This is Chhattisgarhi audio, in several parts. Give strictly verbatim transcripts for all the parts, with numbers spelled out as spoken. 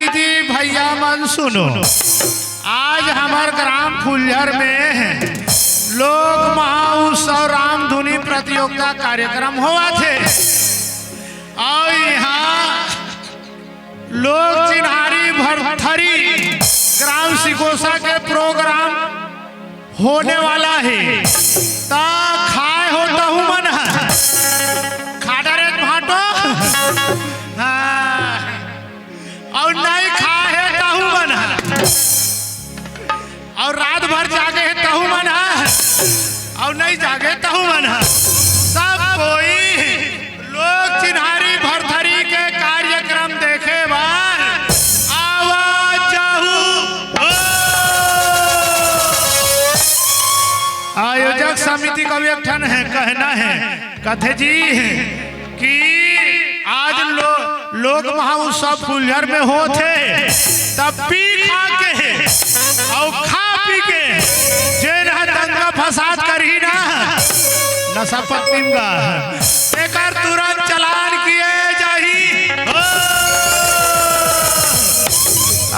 दीदी भैया मन सुनो, आज हमर ग्राम फुलझर में लोक महाउत्सव रामधुनी प्रतियोगिता कार्यक्रम होवत हे। अउ इहाँ लोक चिन्हारी भरथरी ग्राम सिकोसा के प्रोग्राम होने वाला हे। त खाए हो तहू मन ह, खा डरे भाटो। हाँ। अउ नहीं खाए हे तहू मन ह, अउ रात भर जागे हे तहू मन ह, अउ नहीं जागे तहू मन ह, सब कोई लोक चिन्हारी भरथरी के कार्यक्रम देखे बर आवा जाहू हो। आयोजक समिति का भी एक ठन हे, कहना हे, कथे जी कि आज लो-, लोक महाउत्सव फुलझर में होत हे, तब पी खा के अउ खा पी के जेन ह दंगा फसाद करही ना, नशा पत्ती म गा, तेकर तुरंत चालान किए जाही। हो।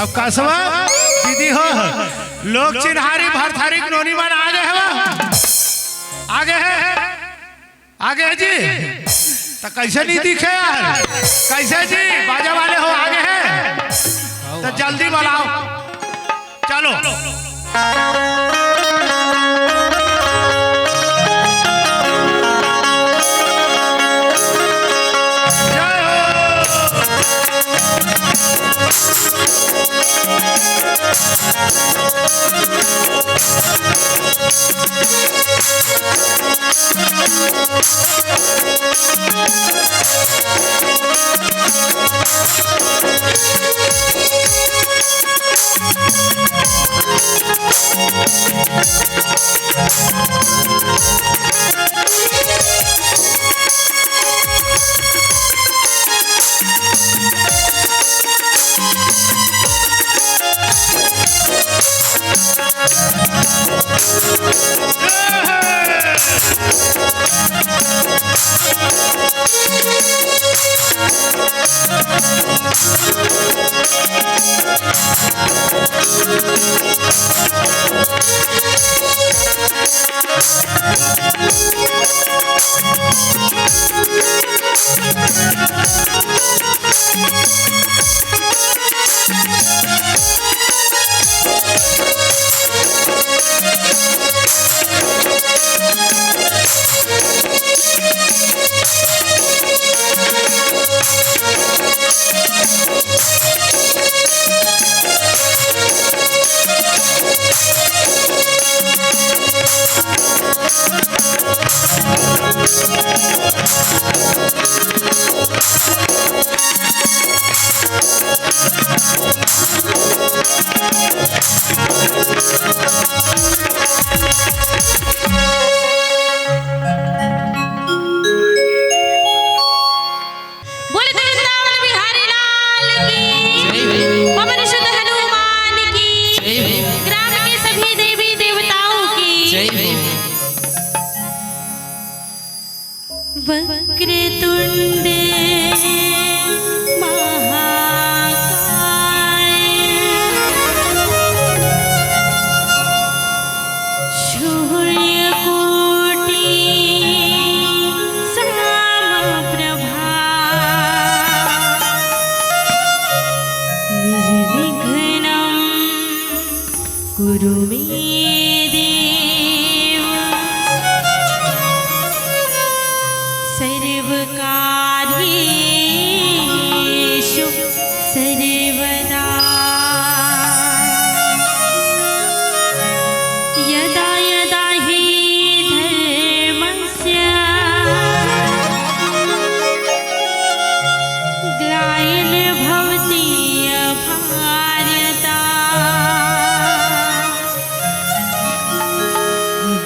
अब कसवा दीदी हो, लोक चिन्हारी भरथरी के नोनी मन आगे हे, आगे हे, आगे हे जी। त कैसे नहीं दिखे यार, कैसे जी? बाजा वाले हो, आगे हे, त जल्दी बुलाओ। चलो। जय हो। बोले तो वृंदावन बिहारी लाल की, जय हो। पवन सुत हनुमान की, जय हो। ग्राम के सभी देवी देवताओं की, जय हो। वक्रतुंड महाकाय, सूर्यकोटि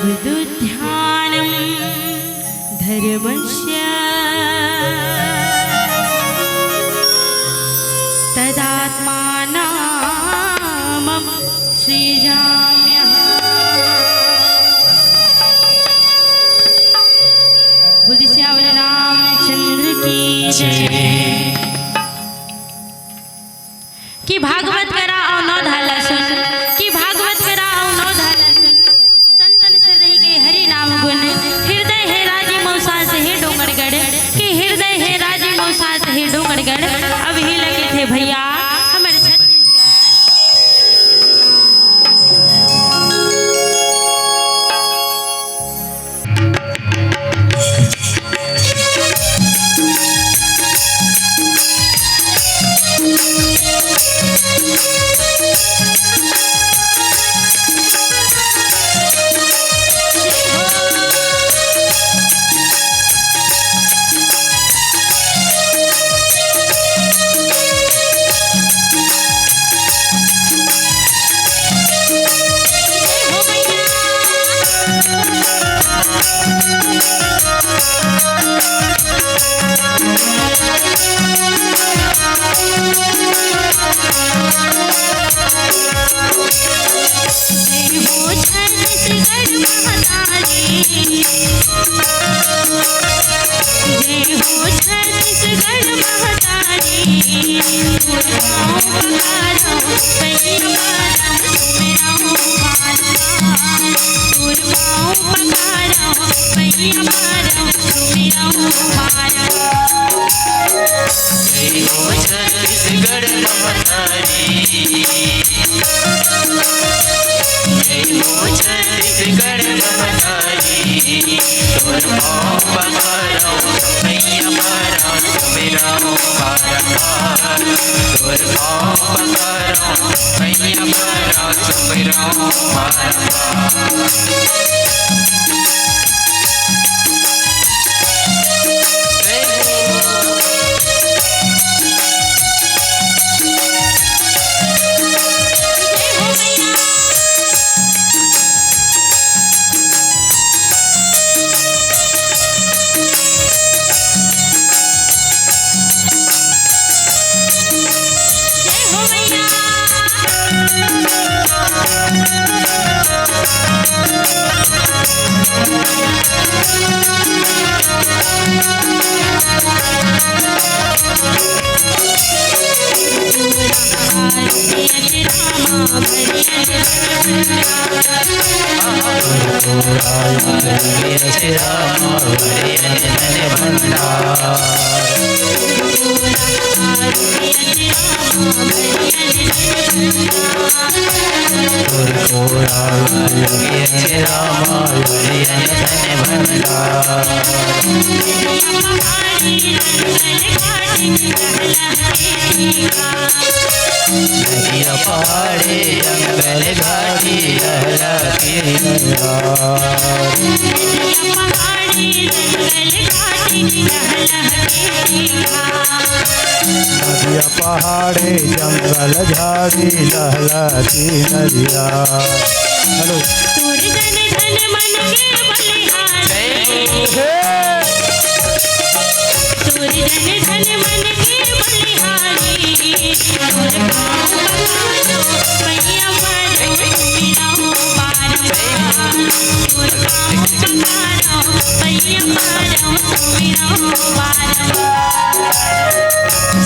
अवधूत ध्यानं धर्मस्य तदात्मानं मम सृजाम्यहम्। बोलिए सियावर रामचंद्र की जय। कि भागवत करा अउ नौ धाला सुन, कि भागवत करा अउ नौ धाला सुन। संतन सिर रहि के हरि नाम गुन, हृदय हे राजी मउसास हे डोंगरगढ़, कि हृदय हे राजी मउसास हे डोंगरगढ़। अब ही लगे थे भैया हमर छत्तीसगढ़। जय हो छत्तीसगढ़ महतारी, जय हो छत्तीसगढ़ महतारी। तोर पाँव पखारौं, मैया पारौं, सुमिरौं बारंबार। तोर पाँव पखारौं, मैया पारौं, सुमिरौं बारंबार। नदिया पहाड़ी जंगल घाटी लहला के नैया। नदिया पहाड़ी जंगल झाड़ी लहला की नैया। हेलो। तोर जन धन मन के बलिहारी। हे। तोर जन धन मन के बलिहारी। तोर पाँव पखारौं, मैया पारौं, सुमिरौं बारंबार। तोर पाँव पखारौं, मैया पारौं, सुमिरौं बारंबार।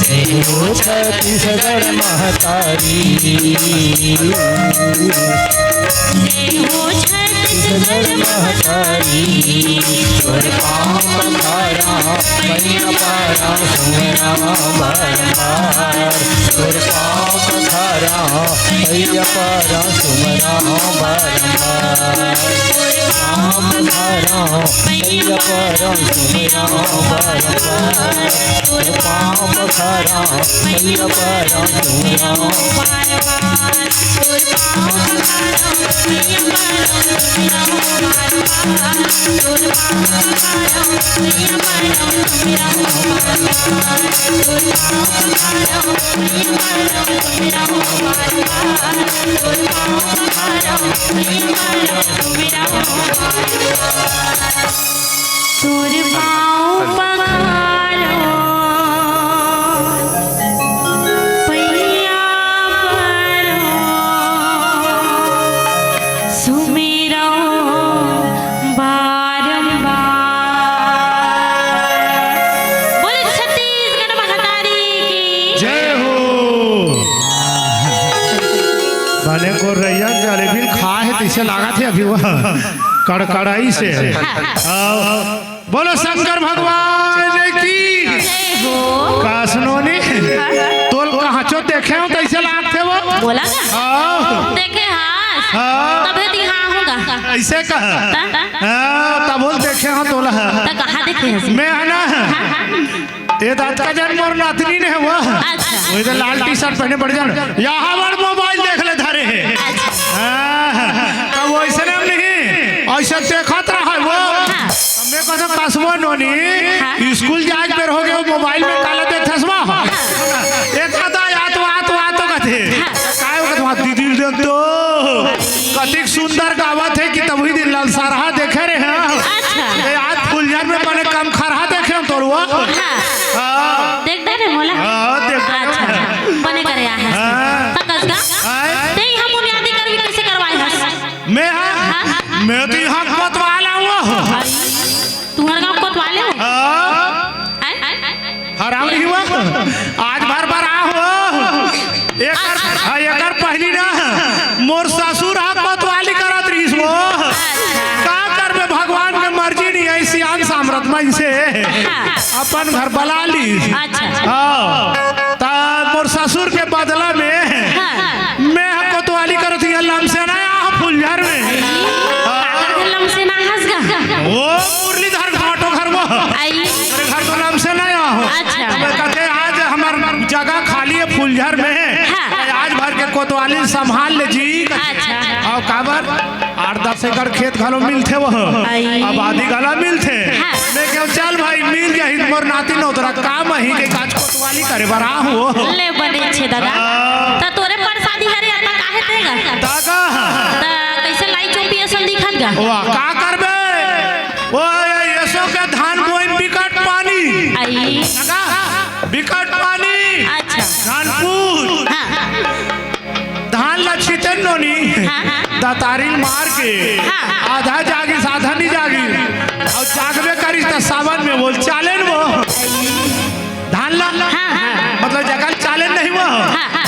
जय हो छत्तीसगढ़ महतारी। जय हो छत्तीसगढ़ महतारी। तोर पाँव पखारौं, मैया पारौं, सुमिरौं बारंबार। तोर पाँव पखारौं, मैया पारौं, सुमिरौं बारंबार। तोर पाँव पखारौं, मैया पारौं, सुमिरौं बारंबार। तोर पाँव पखारौं, मैया पारौं, सुमिरौं बारंबार। तोर पाँव पखारौं, मैया पारौं, सुमिरौं बारंबार। तोर पाँव पखारो, पैया परो, सुमिरो बारंबार। बोले छत्तीसगढ़ महतारी की। जय हो। बने गोरैया जलेबी खा हे, तइसे लागत हे अभी वो कड़कड़ाई से। हाँ, हाँ। आओ। बोलो शंकर भगवान की। जय हो। का सुनो नी? हाँ, हाँ। तोल कहाँ चो देखे हो, तइसे लागथे वो? बोला ना? आओ। देखे हाँ। हाँ। तबे तो यहाँ होगा। ऐसे कहा। ता? हाँ, तब बोल देखे हो तोला। ता कहाँ देखे हैं? मैं है ना? हाँ, हाँ। ये दांत का जन मोर नातनी ने हुआ। अच्छा। वही तो लाल टी शर्ट पहने पड़ जान। यहाँ बड़ मोबाइल देख ले धरे है। अच्छा। हाँ, तब वैसे नाम नहीं। ऐसे देखत रहा है वो। हाँ। मैं कहता कसमो नोनी, हाँ। स्कूल जाए के बेर हो गए, मोबाइल में काला देखथस बा। हाँ। एक आधा आत, आत, आत तो कहते। हाँ। काय वो कहते, "दीदी देख तो, कतिक सुंदर गावत है कि तभी दिन ललसरहा देखे रहे हैं।" अच्छा। ये आज फुलझर में बने कम खरहा देखे हम तोर वो। हाँ। हाँ। देख दे रे मोला। हाँ, देख दे। अच्छा, बने करे आ है। हाँ। तकस गा? आय। ते ही हम बुनियादी करवी कैसे करवाए हस? मैं हाँ? हाँ। मैं तो यहाँ कोतवाल आऊँ। तुहर गाँव कोतवाले हो? हाँ। आय? हराम नहीं हुआ। आज भर भर आ हो। एकर, हाँ, एकर पहली ना मोर ससुर हा कोतवाली करत रहिस वो। का करबे, भगवान के मर्जी नहीं है, सियान सामरथ मन से हाँ। अपन घर बला ली। अच्छा। हाँ। ता मोर ससुर के बदला में हाँ। मैं हा कोतवाली करत ही लमसेना आ फुलझर में। आई, हाँ। काकर के लमसेना हंस गा? वो मुरलीधर घाटो घर वो। आई। अरे घर तो लमसेना आ हो। अच्छा। अब कहते आज हमार जगह खाली है फुलझर में। हाँ। आज भर के कोतवाली संभाल ले जी। अच्छा। और काबर? आठ दस एकड़ खेत घलो मिलथे वो। आई। आबादी घलो मिलथे। हाँ। मैं कहूँ, "चल भाई, मिल जाही, मोर नाती नोतरा काम ही के काज कोतवाली करे बर आहूँ।" ले बने छे दादा। हाँ। त तोरे परसादी हरे, अतना काहे देगा? ताका। त कैसे लाई चोपी असन दिखत गा? वाह, का करबे? वो ये, येसो के धान बोइन बिकट पानी। आई। ताका, बिकट पानी। अच्छा। धानपुर। हाँ। धान ला छितेन नोनी, हाँ, हाँ। दतारी मार के, हाँ। आधा जागिस, आधा नहीं जागिस, और जागबे करिस त सावन में बोल चालेन वो। धान ला, हाँ, हाँ। मतलब जगह चालेन नहीं वो। हाँ, हाँ।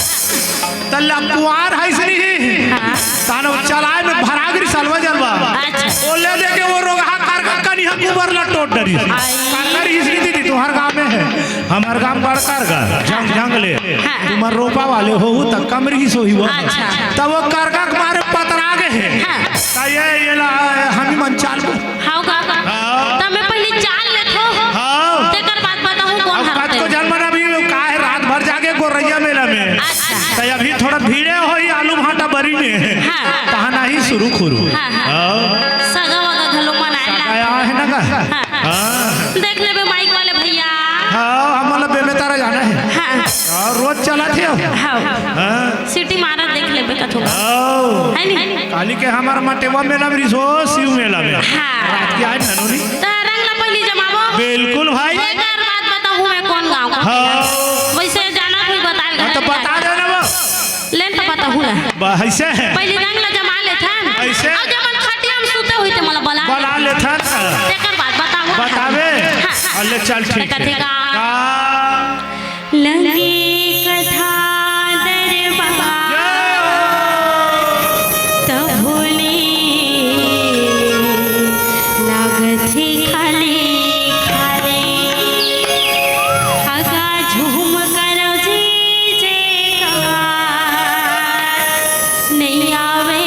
त ला कुआर है इसलिए, हाँ। तान वो चलाए में भरा गिरी सलवा जलवा। अच्छा। बोले देखे वो रोगहा कर कर कनी हम ऊपर ला टोट डरी। आई। कर कर इसकी दीदी तुम्हार गाँव में है। हमर गांव बड़कर गा, जंग, जंगले। हाँ, हाँ। तुमर रोपा वाले हो, त कमरी सोही वो। अच्छा। तब वो करका के मारे पतरा गे हे। हाँ। त ये, ये ला, हम ही मन चाल। हाँ, का, का। हाँ। त मैं पहले चाल लेथो। हाँ। तेकर बाद बताहूँ कौन अब हर कत को होते। जन्म ना भी का है, रात भर जागे गोरैया मेला में। अच्छा। त अभी थोड़ा भीड़े होही आलू भाटा बरी में। हाँ। तहाँ नाही सुरू खुरू। हाँ, हाँ। हाँ। सगा वगा घलो मनाए ला। सगा है ना का? हाँ। हाँ। देख लेबे माइक वाले भैया। हाँ, हमला बेमेतरा जाना है। हाँ। हाँ, रोज चलत हे। हाँ। हाँ। सिटी मारा देख लेबे कथो। हाँ। है नी? काली के हमार मटेवा मेला में रिसो, शिव मेला में। हाँ। रात के आए ननोनी। त रंग ला पहली जमाबो। बिल्कुल भाई। एकर बाद बताहूँ मैं कौन गाँव का। हाँ। वैसे जाना कोई बता हाँ, तो बता देना वो। लेन त बताहूँ ना। ब-, ऐसे है। पहली रंग ला जमा लेथन। ऐसे? और जब मन खटिया में सुते हुई ते मला बला। बला लेथन। तेकर बाद बताहूँ। बतावे? हाँ। अले चल ठीक है। कथी का? का? लगे कथा दरबार जय हो। त भोले लागत हे खाली खाली। आगा झूम करो जी जयकार, नइ आवे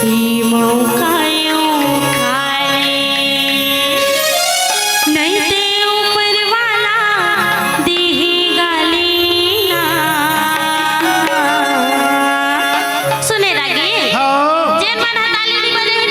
ई मौका यूं खाली। नइ ते ऊपर वाला दिही गाली ना। सुने रागी, हाँ। जेन मन ह ताली नइ बजाही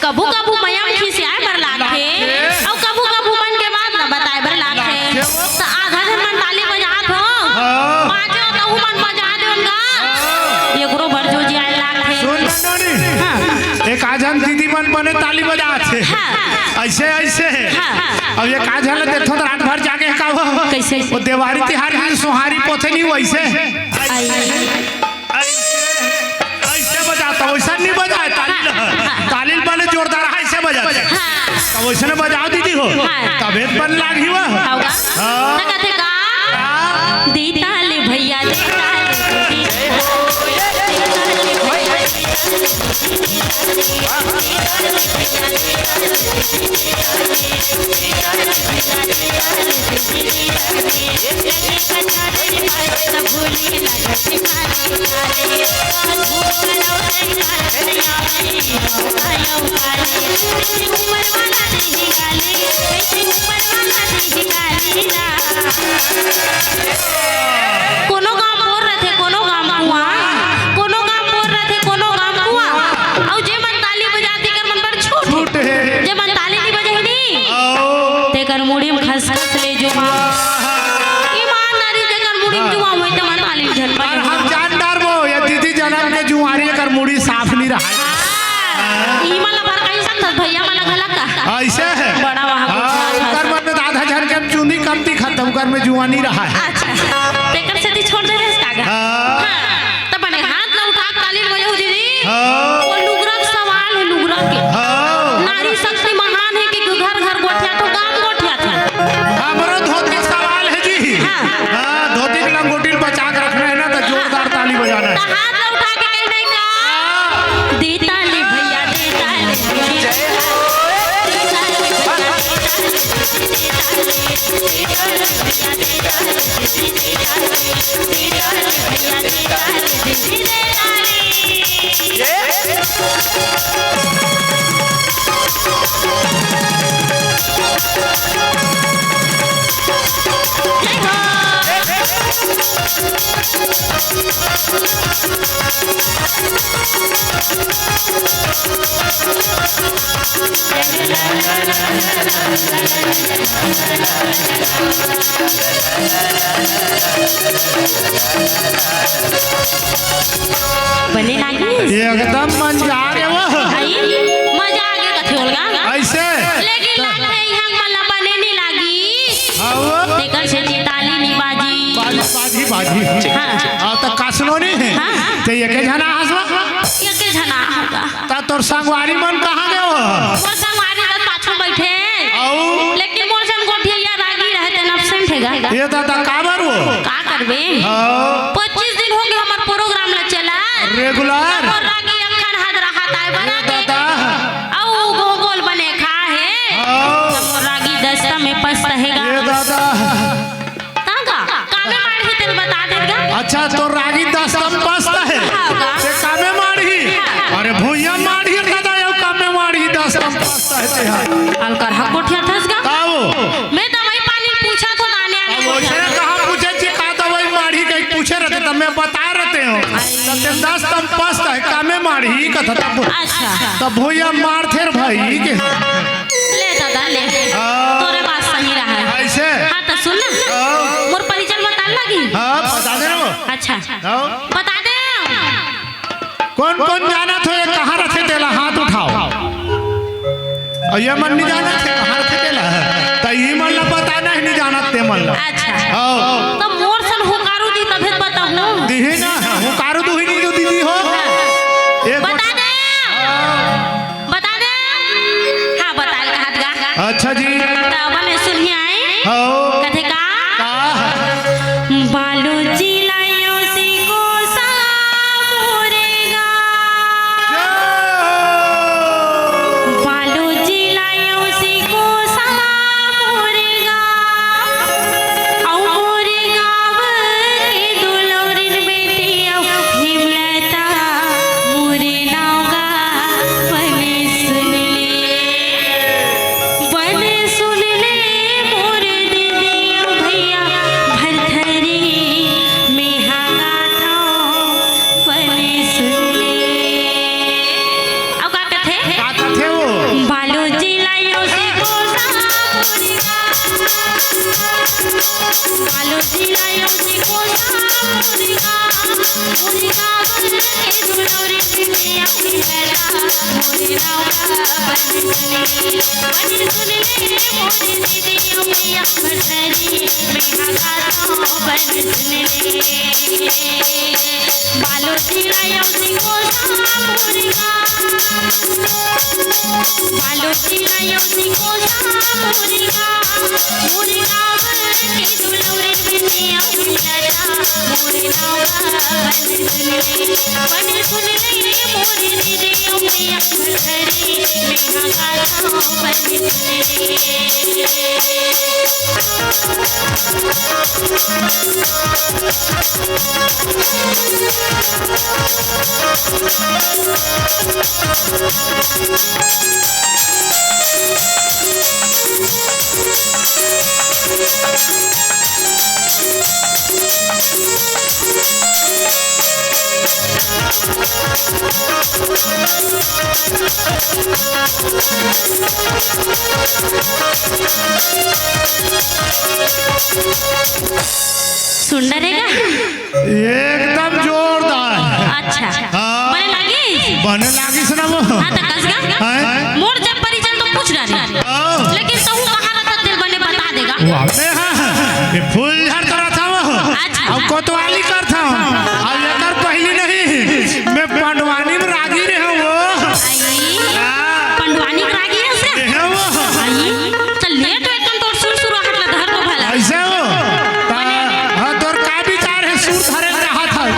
कभू कभू मया म खिसियाए बर लागथे, अउ कभू कभू मन के बात न बताए बर लागथे। त आधा झन मन ताली बजात हो, हाँ। बाजे हो तहू मन बजा दे उनका। एकरो बर जो जियाए लागथे। सुन ना नोनी, हाँ। एक आध झन दीदी मन बने ताली बजात हे। हाँ। अइसे, अइसे हे। हाँ। अब एक आध झन ल देखथो त रात भर जागे हे का हो? कइसे? वो देवारी तिहार के सोहारी पोथे नहीं वइसे। आई। अइसे, अइसे बजाता, वइसा नहीं बजाए ताली ल। ताली ल बने जोरदार अइसे बजाते। हाँ। त वइसने बजाओ दीदी हो। हाँ। तभे त बने लागही वो। होगा। हाँ। त कथे का? हाँ। दे ताली भइया, दे ताली, दे ताली भइया, दे ताली। कोनो गांव बोर रथे, कोनो गांव कुआं, कोनो गांव बोर रथे, कोनो गांव कुआं। अउ जे मन ताली बजाथे, तेकर मन बर छूट। छूट हे। जे मन ताली नहीं बजाही नहीं, अउ तेकर मुड़ी म खसखस ले जुमा। ईमानदारी, जेकर मुड़ी म जुमा होय, ते मन ताली झन बजाही। हम जान डारबो, ये दीदी जनम के जुआरी, एकर मुड़ी साफ नहीं रहा। हाँ, ई मन ला भर कहि सकथस, भइया मन ला घला का। अइसे हे। बड़ा वहाँ हाँ, गोठियात ओकर हस। मन में त आधा झन के चुंदी कम दिखत हे, ओकर में जुआनी रहा हे। अच्छा, तेकर सेती छोड़ दे रहे का गा? हाँ। हाँ, त बने हाथ ला उठा के ताली बजाहू दीदी। हाँ। वो लुगरा के सवाल हे, लुगरा के। हाँ। नारी शक्ति महान हे कि घर घर गोठियाथे, गांव गोठियाथे। हमरो धोती के सवाल हे जी। हाँ। हाँ, धोती के लंगोटी ल बचा के रखना हे ना, त जोरदार ताली बजाना हे। त हाथ ला उठा के कही नहीं का? दे ताली भइया, दे ताली। बने लागिस? एकदम मजा आ गे वो। आई, मजा आ गे कथे ओला गा। अइसे? लेकिन लागथे इहाँ मन ला बने नहीं लागिस। हाँ वो। तेकर सेती ताली नहीं बाजी। बाजी, बाजी, बाजी। हाँ। हाँ, त कासनो नहीं हे। हाँ, हाँ। ते एके झना हस वो? एके झना होगा। त तोर संगवारी मन कहाँ गे वो? मोर संगवारी मन पाछू बइठे। अउ? लेकिन मोर झन गोठिया रागी रहे, तेन absent हे गा। ए दादा, काबर वो? का करबे? हाँ। पच्चीस दिन हो गे हमर program ल चला। Regular? मोर रागी अखन हद रहा ताय ए बना के। दादा। अउ गोगोल बने खा हे। हाँ। मोर रागी दस्ता में पस्त हे गा। ए दादा। का गा? कामे माड़ही तेल बता दे गा। अच्छा, तोर रागी दस्ता म पस्त हे। हाँ, गा। ते कामे माड़ही। हाँ। अरे भुइयां माड़ही दादा, यो कामे माड़ही दस्ता म पस्त हे ते हा। अलकर हा गोठियाथस गा। का वो? मैं दवाई पानी पूछत हो आने आने अब गोठिया। ओइसने कहाँ पूछे जी, का दवाई माड़ही कहीं पूछे रहिते, त मैं बता रहितेंव। त ते दस्ता म पस्त हे, कामे माड़ही कथा तब। अच्छा। तब भुइयां माड़थे रे भाई के। ले दादा, ले। हाँ। तोरे बात सही रहा हे। अइसे? हाँ, त सुन ना। हाँ। मोर परिचय बता लागी? हाँ, बता दे ना वो। अच्छा। हाँ। बता दे। कोन कोन जानत हो ये कहाँ रथे तेला हाथ उठाओ। अउ ये मन नहीं जानत हे कहाँ रथे तेला। त ई मन ला बताना हे नहीं जानत ते मन ला। अच्छा। हाँ। त मोर सन हुकारू दी तभे बताहूँ। दिही ना, हुकारू दुही नहीं जो दीदी हो। हाँ। एक बता दे। हाँ। बता दे। हाँ, बता ले, कहा दगा। अच्छा जी। त बने सुनिया आए। हो। कथे का? का? बालू जिलायो से कोसा मोरेगा। जय हो। बालू जिलायो से कोसा मोरेगा। अउ मोरे गाँव के दुलौरिन बेटी बालोद जिला अयोध्या कोसा मोर गाँव, मोर गाँव के दुलौरी बिटिया मिलता, मोर नौका बन सुन ले, बन सुन ले मोर दीदी अम्मैया भरथरी, मैं हा गाथों बन सुन ले। बालोद जिला अयोध्या कोसा मोर गाँव, बालोद जिला अयोध्या कोसा मोर गाँव, मोर गाँव के दुलौरी बिटिया मिलता, मोर नौका बन सुन ले, बन सुन ले मोर दीदी अम्मैया भरथरी, मैं हा गाथों बन सुन ले। सुंदर हे का? एकदम जोरदार। अच्छा। हाँ। बने लागिस? बने लागिस ना वो। हाँ, त कस गा? हैं? मोर जब परिचय तो पूछ डारे। हाँ। लेकिन तहूँ कहाँ रखत दिल बने बता देगा। वाह, मैं हाँ, ये फूलझर तो रहा था वो। अच्छा। अब कोतवाली कर था। अब एकर पहली नहीं, मैं पंडवानी में रागी रहे हूँ वो। आई। हाँ। पंडवानी के रागी हे से? रहे हूँ वो। आई। चल ले तो एकदम तोर सुर सुराहट ला धर तो भला। ऐसे हो? ता-, हाँ, तोर का विचार हे सुर धरे के रहत हे?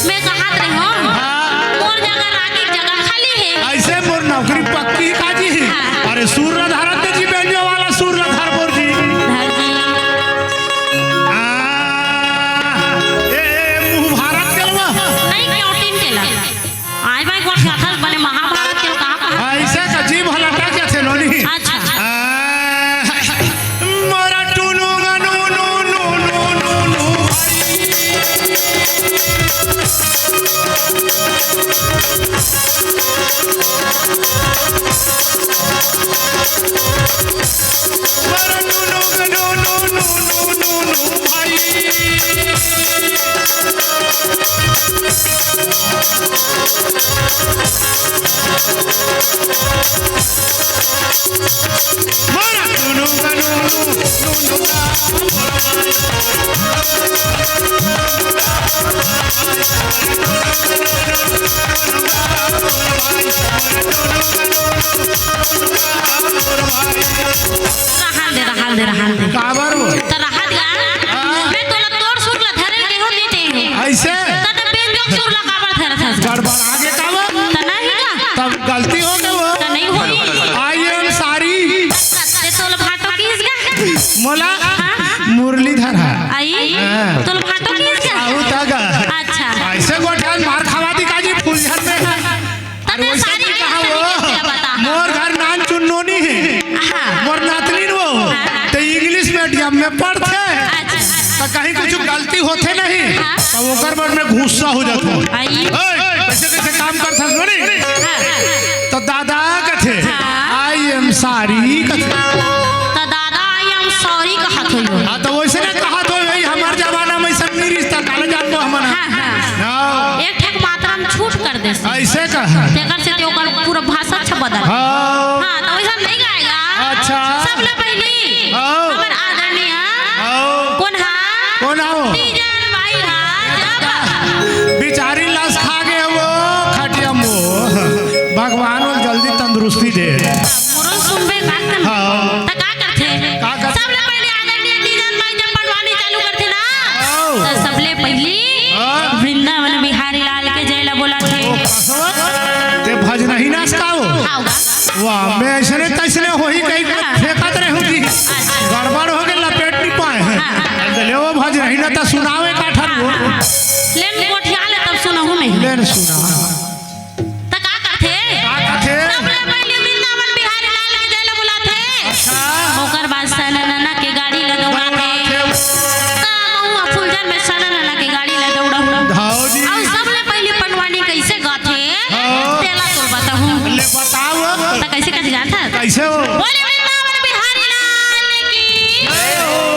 मैं कहत रहे हूँ, हाँ। मोर जगह रागी के जगह खाली हे। ऐसे मोर नौकरी पक्की का जी? हाँ। अरे सुर ला धरत जी, बेंजो वाला सुर ला धर मोर जी। धर जी। आ, ए, ए, मुँह भारत के लवा। नहीं, क्यों टीम के ला? आय बाय गोठ कथा बने महाभारत के का कहा? ऐसे का जीभ लटक जाथे नोनी। अच्छा। आ, मोरा टुनु गनु नु नु नु नु नु भाई। मोरा टुनु गनु नु नु नु नु नु भाई। रहन दे, रहन दे, रहन दे। काबर वो? त रहत गा। हाँ। मैं तोला तोर सुर ला धरे के हो देते हूँ। ऐसे? त बेंजो सुर ला काबर धरत हस? गड़बड़ा गे का वो? त नहीं गा। तब गलती हो गे वो। त नहीं होई। I am sorry। ते तोला भाटो किस गा? मोला हाँ? मुरलीधर हा। आई? हाँ। तोला भाटो किस गा? आऊ ता गा। अच्छा। ऐसे गोठियान मार खावा दी का जी फूलझर में। तने अरे वैसे सारी नहीं कहा वो। मोर घर नान चुन्नोनी हे। हाँ। मोर नातनीन वो। हाँ। ते English medium में पढ़थे। अच्छा। त कहीं कुछ गलती होथे नहीं। हाँ। त ओकर बर में गुस्सा हो जाथे। आई। ओए, कैसे कैसे काम करथस नोनी? हाँ। त दादा कथे, हाँ। I am sorry कथे। त दादा I am sorry कहत होई। हाँ, त वैसे ना कहत होई, भाई, हमर जमाना में सब नहीं रिश्ता, काले जानबो हमन। हाँ, हाँ। हाँ। एक ठक मात्रा में छूट कर दे। ऐसे कहा। तेकर से ते ओकर पूरा भाषा अच्छा बदल। हाँ। हाँ, त वैसा नहीं गाएगा। अच्छा। सबले पहली हाँ। हमर आदरणीय हाँ। कोन हा? कोन हा वो? तीजन बाई हा, जब बिचारी लस खा गे वो खटिया में। भगवान वो जल्दी तंदुरुस्ती दे। मुरल सुनबे का करन? हाँ। त का करथे? का करथे? सबले पहली आदरणीय तीजन बाई जब पंडवानी चालू करथे ना, हाँ। त सबले पहली हाँ। वृंदावन बिहारी लाल के जय ला बोलाथे। ओ, कसवा? ते भजनही नास का हो? आओ गा। वाह, मैं ऐसने तैसने होही कहीं हाँ। फेंकत रहूं जी। अच्छा। गड़बड़ हो गे, लपेट नहीं पाए हैं। हाँ, हाँ। ले वो भजनही ना त सुनावे का ठन वो। हाँ, हाँ। ले मैं गोठिया ले तब सुनहूं मैं। ले न सुना। त का करथे? का करथे? सबले पहले वृंदावन बिहारी लाल के जय ल बुलाथे। अच्छा। ओकर बाद सननना के गाड़ी ल दौड़ाथे। दौड़ाथे। त महूं ह फूलझर में सननना के गाड़ी ल दौड़ाहूं। धाओ जी। अउ सबले पहले पंडवानी कैसे गाथे? हाँ। तेला तो बताहूं। ले बताओ। त कैसे कैसे जानत हस? कैसे हो? बोले वृंदावन बिहारी लाल की। जय हो।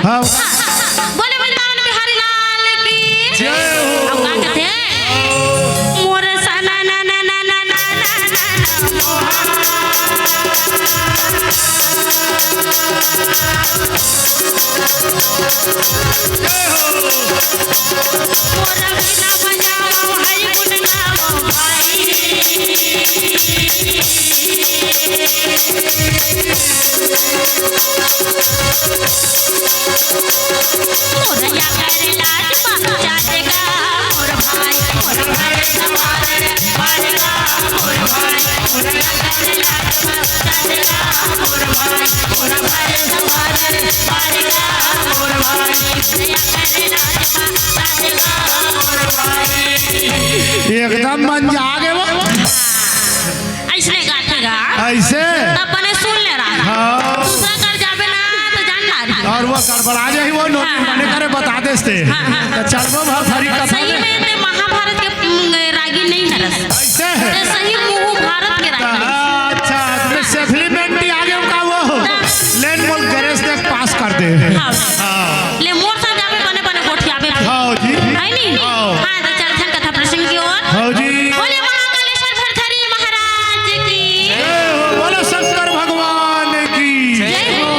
अब बोले वृंदावन बिहारी लाल की जय हो। अब का कहते हैं? मोर सना ना ना ना ना ना ना ना ना। मोर बिना बजाओ हरि गुण गाओ भाई। एकदम मन जागे वो। अइसने गाथे गा। अइसे? तब बने सुन ले रहा। हाँ। दूसरा कर जाबे ना, तो जान ना रही। अउ वो गड़बड़ा जाही, वो नोटिस हाँ, हाँ, बने करे बता देस ते। हाँ, हाँ, हाँ। त चलबो भरथरी कथा सही में। में ते महाभारत के, उम, रागी नहीं हरस। अइसे? ते सही मुंह भारत के रागी। अच्छा, त सेफली मेंटी आगे का वो। हाँ। लेन मोल गैरेज देख पास कर दे। हाँ। हाँ। ले मोर संग जाबे बने बने गोठियाबे। हाँ जी। है नी? हाँ। हाँ, त चलथन कथा प्रसंग की ओर। हाँ जी। बोले महाकालेश्वर भरथरी महाराज की। जय हो, बोलो शंकर भगवान की। जय हो।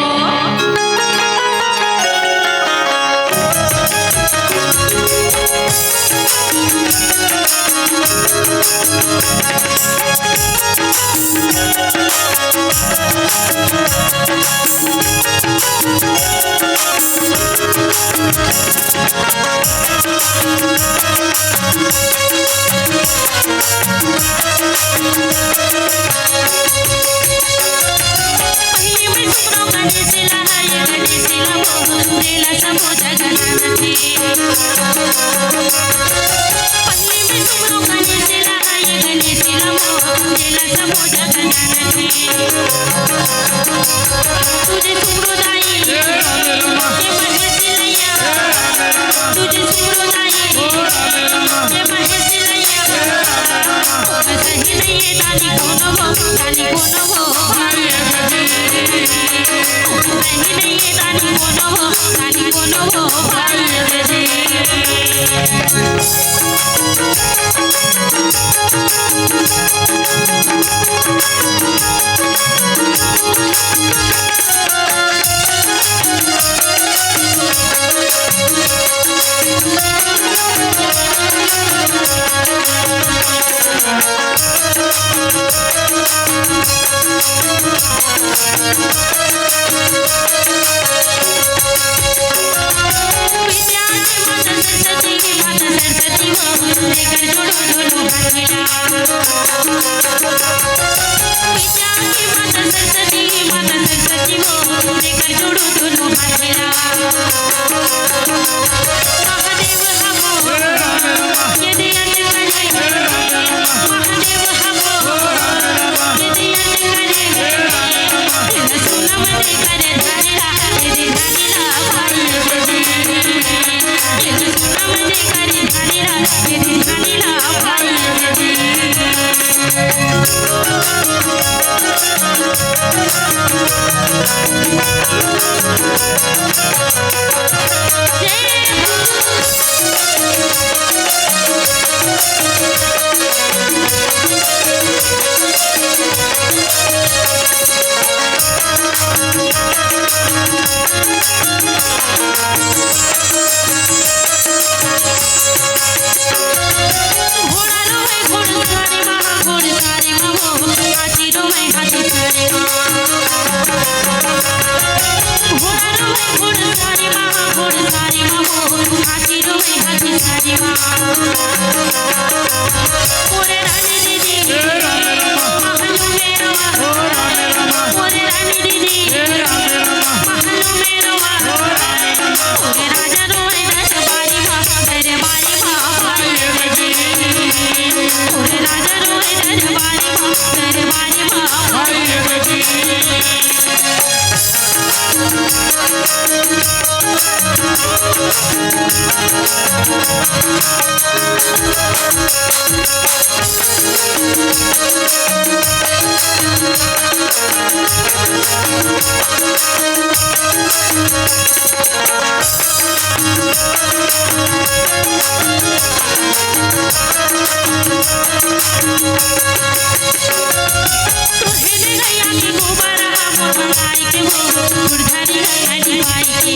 तोहरे गैया के गोबर मोर मंगाई के हो, फुलझड़ी गैया लिपाई के।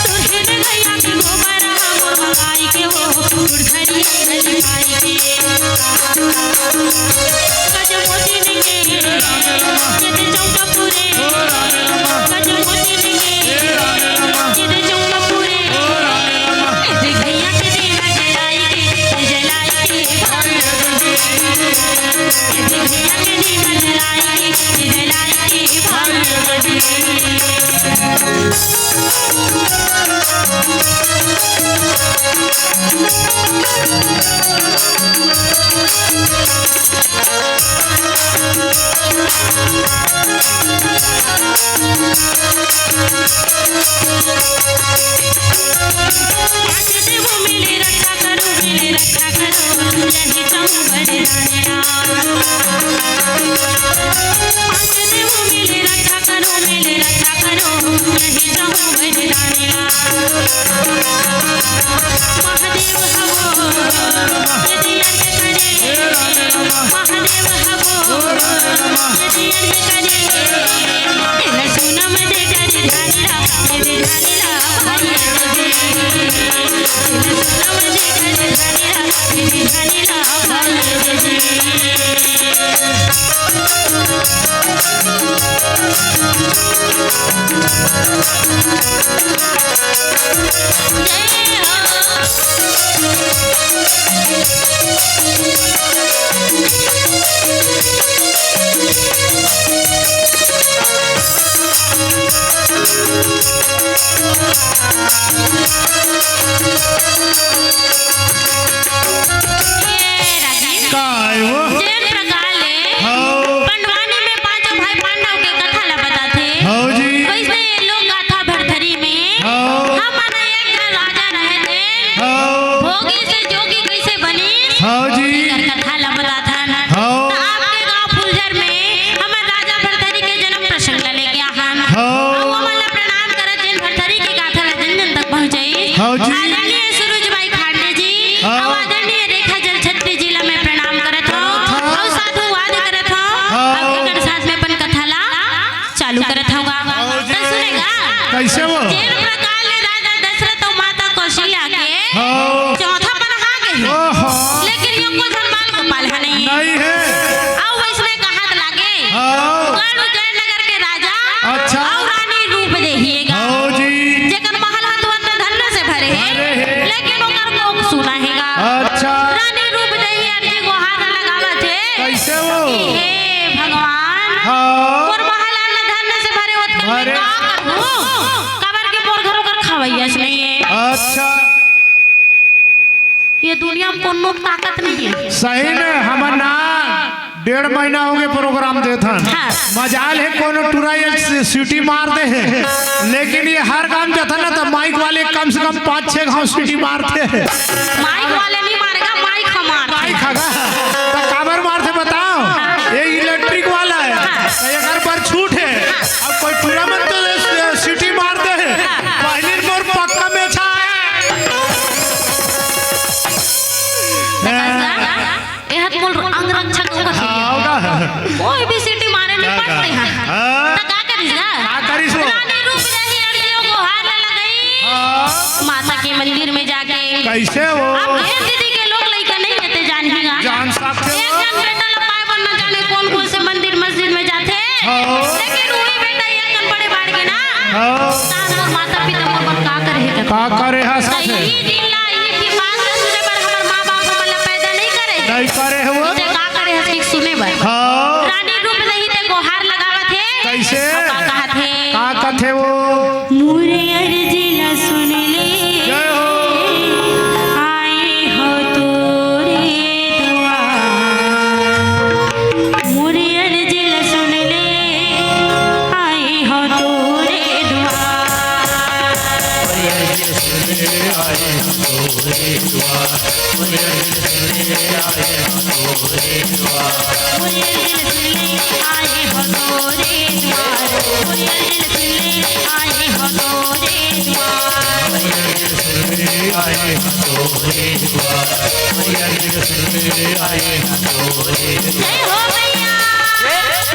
तोहरे गैया के गोबर मोर मंगाई के हो, फुलझड़ी गैया लिपाई के। गजमोती लेके, ये दे चौका पूरे। गजमोती लेके, ये दे चौका पूरे। ये दे गैया के दीवा जलाई के, जलाई के। का आय वो? जेन प्रकार ले हौ। पंडवानी में पांचों भाई पांडव के कथा ला बताथे। हौ जी। वैसे ये लोक गाथा भरथरी में हौ। हमन एक झन राजा रहे थे। हौ। भोगी से जोगी कैसे बनी? हौ जी। एकर कथा ला बताथन। हौ। त आपके गांव फुलझर में हमन राजा भरथरी के जन्म प्रसंग ला लेके आहन। हौ। अउ ओमन ला प्रणाम करत जेन भरथरी के गाथा ला जन जन तक पहुंचाई। हौ जी। आदरणीय सूरज भाई खांडे जी, हाँ। अउ आदरणीय रेखा जलछत्री जी ला मैं प्रणाम करत हौं, हाँ। अउ साधुवाद करत हौं। हाँ। अब एकर साथ में अपन कथा ला चालू करत हौं गा। हाँ जी। त सुने गा। कैसे वो? जेन प्रकार ले राजा दशरथ अउ माता कौशल्या के हाँ। चौथा पनहा गे हे। ओहो। लेकिन एको झन बाल गोपाल ह नहीं हे। नहीं हे। अउ वैसने कहत लागे। हाँ। गढ़ उज्जैन नगर के राजा अच्छा। अउ रानी रूप देही हे गा। हाँ जी। जेकर महल ह तो अन्न धन से भरे हे, भरे हे। लेकिन ओकर कोख सूना हे गा। अच्छा। रानी रूप देही अर्जी गोहार लगावत हे। कैसे वो? कि हे भगवान, हाँ। मोर महल अन्न धन से भरे होत कर मैं भरे। का करहूँ? काबर कि मोर घर ओकर खवैया से नहीं हे। अच्छा। ये दुनिया में कोनो ताकत नहीं हे। सही में हमन ना डेढ़ महीना होगे प्रोग्राम देथन। हाँ। मजाल हे कोनो टुरा ये सि-, सीटी मार दे हे, लेकिन ये हर काम जाथन ना त माइक वाले कम से कम पाँच छह घाव सीटी मारथे। माइक वाले नहीं मारेगा, माइक हमार। माइक हगा। त काबर मारथे बताओ? हाँ। ये इलेक्ट्रिक वाला हे। हाँ। त एकर बर छूट हे। हाँ। अब कोई टुरा मन तो ये सीटी मार दे हे। हाँ। पहली मोर पक्का में छा हे। ए हाथ मोर अंग रक्षा कहूँ कथे। हाँ, होगा। कोई भी सीटी मारे नहीं का, का? पड़ते हैं। हाँ। त का करिस ना? का करिस वो? रानी रूप देही अर्जी गोहार ला लगाई। हाँ। माता के मंदिर में जाके। कैसे वो? अब ढेर दीदी के लोग लइका नहीं रहते, जानही ना। जान सकते हो। एक झन बेटा ला पाए बर न जाने कौन कौन से मंदिर मस्जिद में जाथे। हाँ। लेकिन वही बेटा एक झन बड़े बाढ़ के ना। हाँ। तान मोर माता पिता मोर बर का करे हे? का करे हस? त यही दिन ला, यही बात ला सुने बर हमर माँ बाप हमन ला पैदा नहीं करे। नहीं करे हे वो। ते का करे हस कि सुने बर। हाँ। रानी रूप देही ते गोहार लगावत हे। कैसे? अउ का कहत हे? का कहत हे वो? मोरे अर्जी ला सुन ले। जय हो। आए हो तोरे दुआर। मोरे अर्जी ला सुन ले। आए हो तोरे दुआर। जय हो भैया। जय हो भैया। जय हो।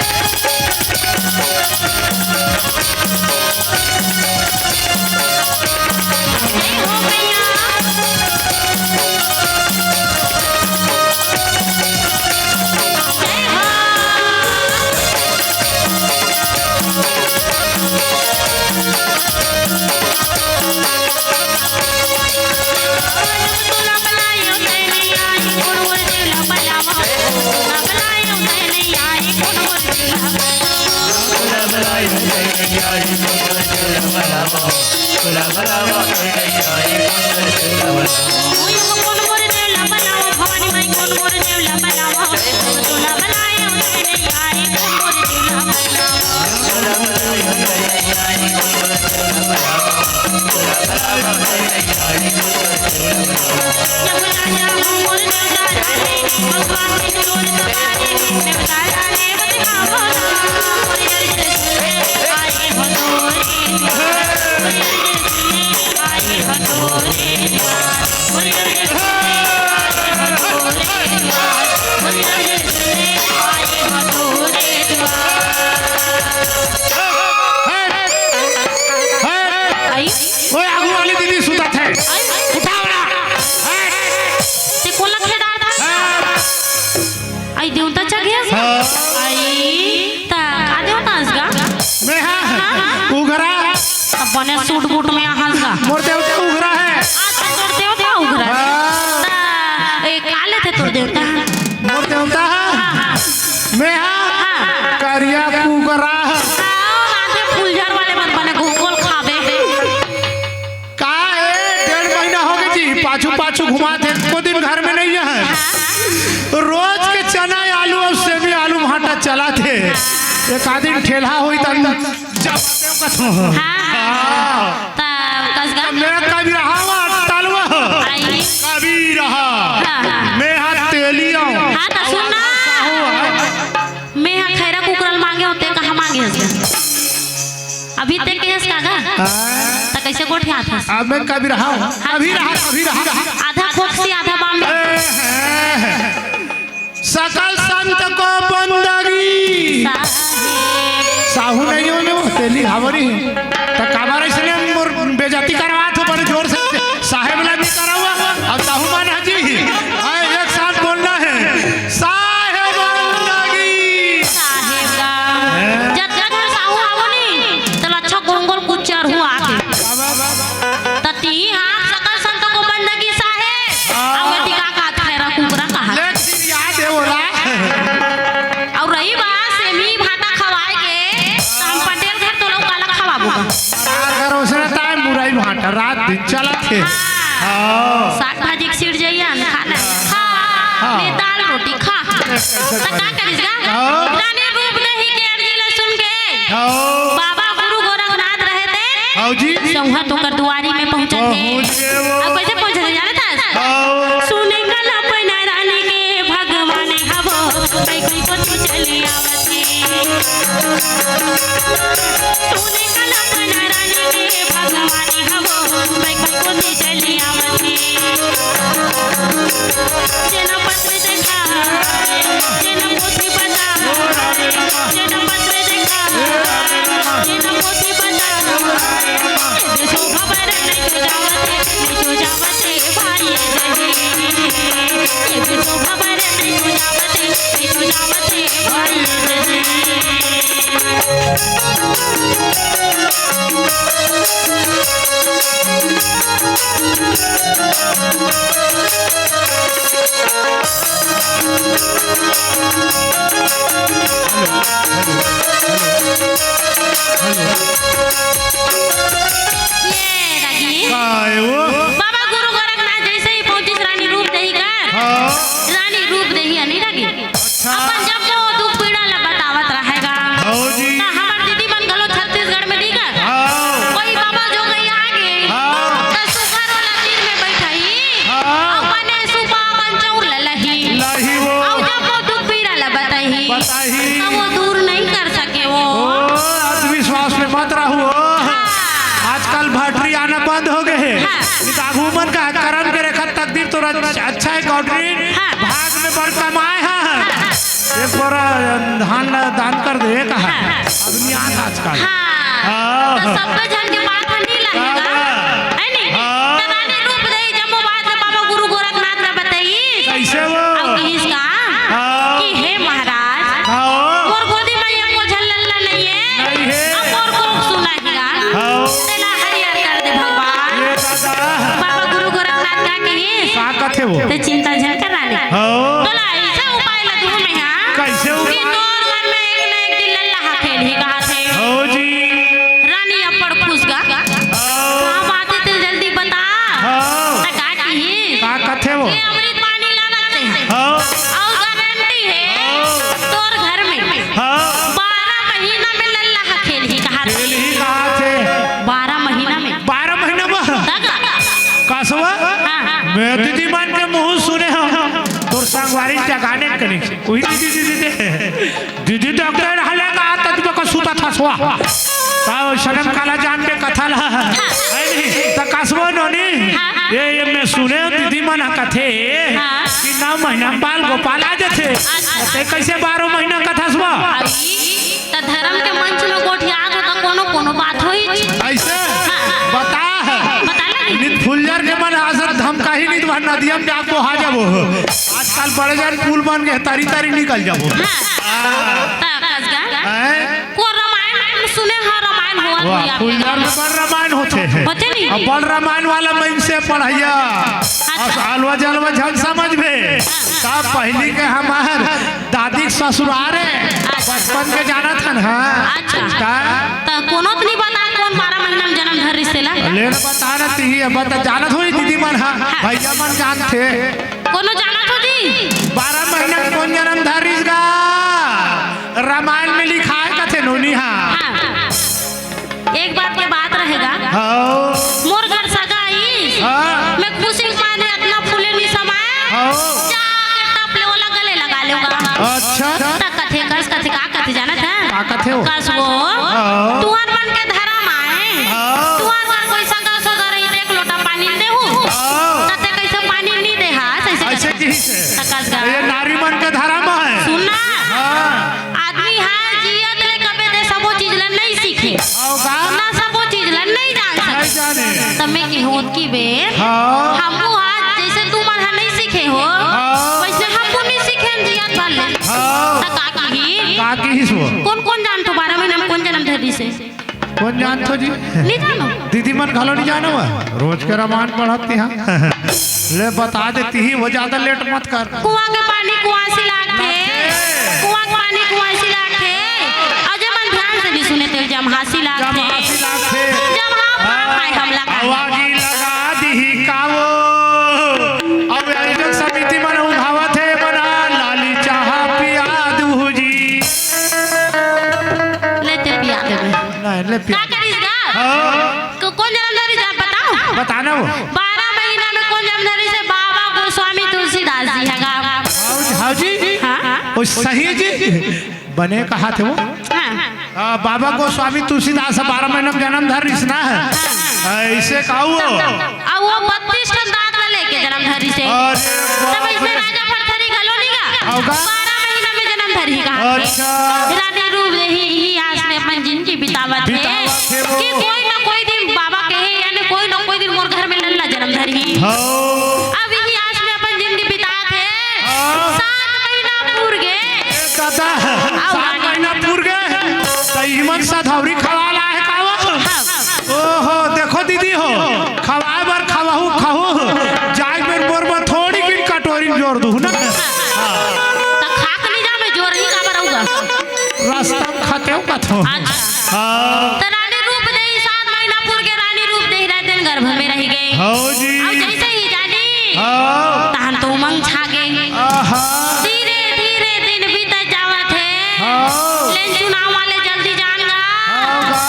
आई। ओए, आगू वाली दीदी सुतत हे। आई। उठाओ ना। हट। ते कोन ला खेदात हस? हट। आई देवता चघे हस? हाँ। आई, त का देवता हस गा? मैं हा, हाँ, हाँ। उघरा। त बने सूट बूट में आहस गा। मोर देवता उघरा हे। अच्छा, तोर देवता उघरा हे। हाँ। त, ए, का लेथे तोर देवता? मोर देवता हा? हाँ, हाँ। मैं हा? हाँ। करिया कुकरा हा। हाँ, माथे फूलझर वाले मन बने घोंघोल खाबे। का ए, डेढ़ महीना हो गे जी, पाछू पाछू घुमात हे, एको दिन घर में नहीं हे। रोज के चना आलू अउ सेमी आलू भांटा चलात हे। एक आध दिन ठेलहा होई त जब देव कथो। हाँ, हाँ। हाँ। त कस गा? त मैं कबीरहा हंव, टलवा। आई। कबीरहा। हाँ, हाँ। मैं हा तेली हंव। हाँ, त सुन ना। साहू हा। मैं हा खैरा कुकरा ल मांगे हंव, ते कहाँ मांगे हस? अभी ते केहेस का गा? हाँ। त कैसे गोठियात हस? अब मैं कबीरहा हंव। हाँ। कबीरहा, कबीरहा। आधा खोकसी, आधा बाम में। ए, हैं, हैं। सकल संत को बंदगी। साहेब। साहू नहीं हो ना, तेली हावरी। त काबर इसने मोर बेइज्जती करवात हो बड़े जोर से। साहेब ला नहीं करावा, अब साहू मान हाजी। हाँ, एक साथ बोलना हे। साहेब बंदगी। साहेब गा। हैं? जब जब मोर साहू आवो नी, त अच्छा गोंगोल कुचर हुआ के। काबर? त तिही हाथ सकल संत को बंदगी साहेब। हाँ। अउ एती का कहत हे, खैरा कुकरा कहा। लेकिन याद हे ओला। अउ रही बात सेमी भांटा खवाए के, त हम पटेल घर तोला काला खवाबो गा। सरकार घर ओसने ताय मुरई भांटा रात दिन चलत हे। हाँ। हाँ। साग भाजी के सिर जइया न खाना। हाँ। हाँ। ले दाल रोटी खा। त का करिस गा? हाँ। रानी रूप देही के अर्जी ला सुन के। हाँ। बाबा गुरु गोरखनाथ रहे ते। हाँ जी। संघत ओकर दुआरी में पहुंचत हे। पहुंच गे वो। अब कैसे पहुंचत हे जानत हस? हाँ। सुने कल्पना रानी के भगवान हवो, कई कई को तू चली आवत हे। सुने कल्पना रानी के भगवान हवो, कई कई को तू चली आवत हे। जेन पत्र देखा, जेन पोथी पढ़ा, जेन पत्र देखा, जेन पोथी पढ़ा, ये भी शोभा बरन नहीं तो जावत हे, नहीं तो जावत हे भाई जनी। ये भी शोभा बरन नहीं तो जावत हे, नहीं तो जावत हे भाई जनी। लॉटरी हाँ। भाग में बड़ कमाए हा। एक बार धान ला दान कर दे कहा। हाँ। आदमी आज आजकल। हाँ। हाँ। तो सब झन के बात ह नहीं लगेगा। हाँ। है नहीं? हाँ। तो रानी रूप देही जम्मो बात ल बाबा गुरु गोरखनाथ ला बताई। कैसे वो? अब कहिस का हाँ। कि हे महाराज, हाँ। मोर गोदी में एको झन लल्ला नहीं है। नहीं है। अब मोर को सुना ही गा। हाँ। तेला हरियर कर दे भगवान। ये दादा। बाबा गुरु गोरखनाथ का कहिस? का कथे वो? ते चिंता झन कर रानी। हाँ। तोला ऐसे उपाय लगू मैं हाँ। कैसे कि उपाय? तोर घर में एक न एक दिन लल्ला हखेल ही कहा थे। हाँ जी। रानी अब्बड़ खुश गा। हाँ। का बात है, तेल जल्दी बता। हाँ। त का कही? का कथे वो? ये अमृत पानी लागत है। हाँ। और गारंटी है हाँ। तोर घर में हाँ। बारह महीना में लल्ला हखेल ही कहा थे। खेल ही कहा थे। बारह महीना में। बारह महीना में? तक। कसवा? हाँ, हाँ। मैं दीदी मन के मुंह सुने हंव। तोर संगवारी जगाने के नहीं। वही दीदी, दीदी, दीदी। दीदी डॉक्टर हले का तब तक सुता था सोआ। का शर्म काला जान के कथा ला। है नहीं? त कसबो नोनी। हाँ, हाँ। ये, ये मैं सुने हंव दीदी मन कथे हाँ। कि नौ महीना में बाल गोपाल आ जाथे। अच्छा। ते कैसे बारह महीना कथा सोआ? अरे, त धर्म के मंच में गोठियात हो त कोनो, कोनो बात होई। ऐसे? हाँ। बता। बता ना। नित फुलझर के मन आसर धमकाही नित वह नदिया में जाके बहा जाबो। आजकल बड़े जान पुल बन के तरी तरी निकल जाबो। हाँ। त कसगा। हैं? को रामायण सुने हंव, रामायण होवत वाह, होही आप फुलझर में बड़ रामायण होथे। होथे नहीं? अब बड़ रामायण वाला मन से पढ़ैया। अच्छा। अस अलवा जलवा झन समझबे। का पहली के हमार दादी के ससुरार है। अच्छा। बचपन के जाना था ना। अच्छा। का? त कोनो त नहीं बता कौन बारह महीना में जन्म धर रिस तेला? ले न बता न तिही, अब त जानत होही दीदी मन हा। हाँ। भैया मन जानथे। कोनो जानत हो जी? बारह महीना में कौन जन्म धर रिस गा? रामायण में लिखाए कथे नोनी हा। हाँ। एक बात के बात रहेगा। हाँ। मोर घर सगा आई। हाँ। मैं खुशी के मारे अतना फूले नहीं समाए। हाँ। जाके टप ले ओला गले लगा लेगा। अच्छा। त कथे कस कथे का कथे जानत है? का कथे हो? कस वो। हाँ। तुहर मन के धरम आए। हाँ। तुहर घर कोई सगा सोदर रही त एक लोटा पानी देहू। हाँ। त ते कैसे पानी नहीं दे हा, ऐसे ऐसे कैसे? की? त कस गा। ये नारी मन के धरम है। सुनना। हाँ। आदमी ह जियत ले कबे दे सबो चीज ल नहीं सीखे। अउ का? ना सबो चीज ल नहीं जान नहीं सके। जाने। त मैं कहूँ कि बे, हाँ। हमू ह जैसे तुमन ह नहीं सीखे हो, हाँ। वैसे हमू नहीं सीखे जियत भर ले। हाँ। त का कही? का कहिस वो? कौन, कौन जानथो बारह महीना में कौन जन्म धर दिस हे? कौन जानथो जी? नहीं जानो। दीदी मन घलो नहीं जानो है। रोज के रामायण पढ़त तिहा। ले बता देती ही, वो ज्यादा लेट मत कर। कुआं के पानी कुआंसी लागथे। कुआं के पानी कुआंसी लागथे। अउ जे मन ध्यान से नहीं सुने ते जमहासी लागथे। जमहासी लागथे। जमहा भाग भाई हमला का। आवागी लगा दी का वो। अब आयोजक समिति मन उठावत हे, बना लाली चाहा पिया दूहू जी। ले ते पिया देबे। नहीं, ले पिया। का करिस गा? हाँ। को-, कौन जन्म धरिस हे बताओ? बता ना वो। बारह महीना में कौन जन्म धरिस हे? बाबा गोस्वामी तुलसीदास जी हे गा। हाँ जी, हाँ जी। हाँ। वो सही जी। बने कहा थे वो? हाँ। आ, बाबा गोस्वामी तुलसीदास बारह महीना में जन्म धर रिस ना। ऐसे का वो? अब वो बत्तीस ठन दांत ला लेके जन्म धर रिस हे। अरे तब बाप इसमें रे। राजा भरथरी घलो नहीं गा। हाँ गा। बारह महीना में जन्म धर ही गा। अच्छा। रानी रूप देही, इही आस में अपन जिंदगी बितावत हे। बितावत हे वो। कि कोई ना कोई दिन बाबा कहे, यानी कोई ना कोई दिन मोर घर में लल्ला जन्म धरही। हाँ। अब इही आस में अपन जिंदगी बितात हे। हाँ। सात महीना पूर गे। ए दादा, अब सात आगे। महीना पूर गे। त इमन सधौरी खवाल आहे का वो? हाँ। ओहो, देखो दीदी हो, खवाए बर खवाहू खाहू, जाए बर मोर बर थोड़ी किन कटोरी जोर दूहू ना। त खाक नहीं जाबे, जोर ही काबर रहूगा। रास्ता में खाते हो कथो। अच्छा। हाँ। त रानी रूप देही, सात महीना पूर के रानी रूप देही रहते गर्भ में रह गए। हाँ जी। अब जैसे ही जानी, हाँ। तहन तो उमंग छा गए। आहा। धीरे धीरे दिन बीत जावत हे। हाँ। लेकिन चुनाव वाले जल्दी जान गा। हाँ, वाह।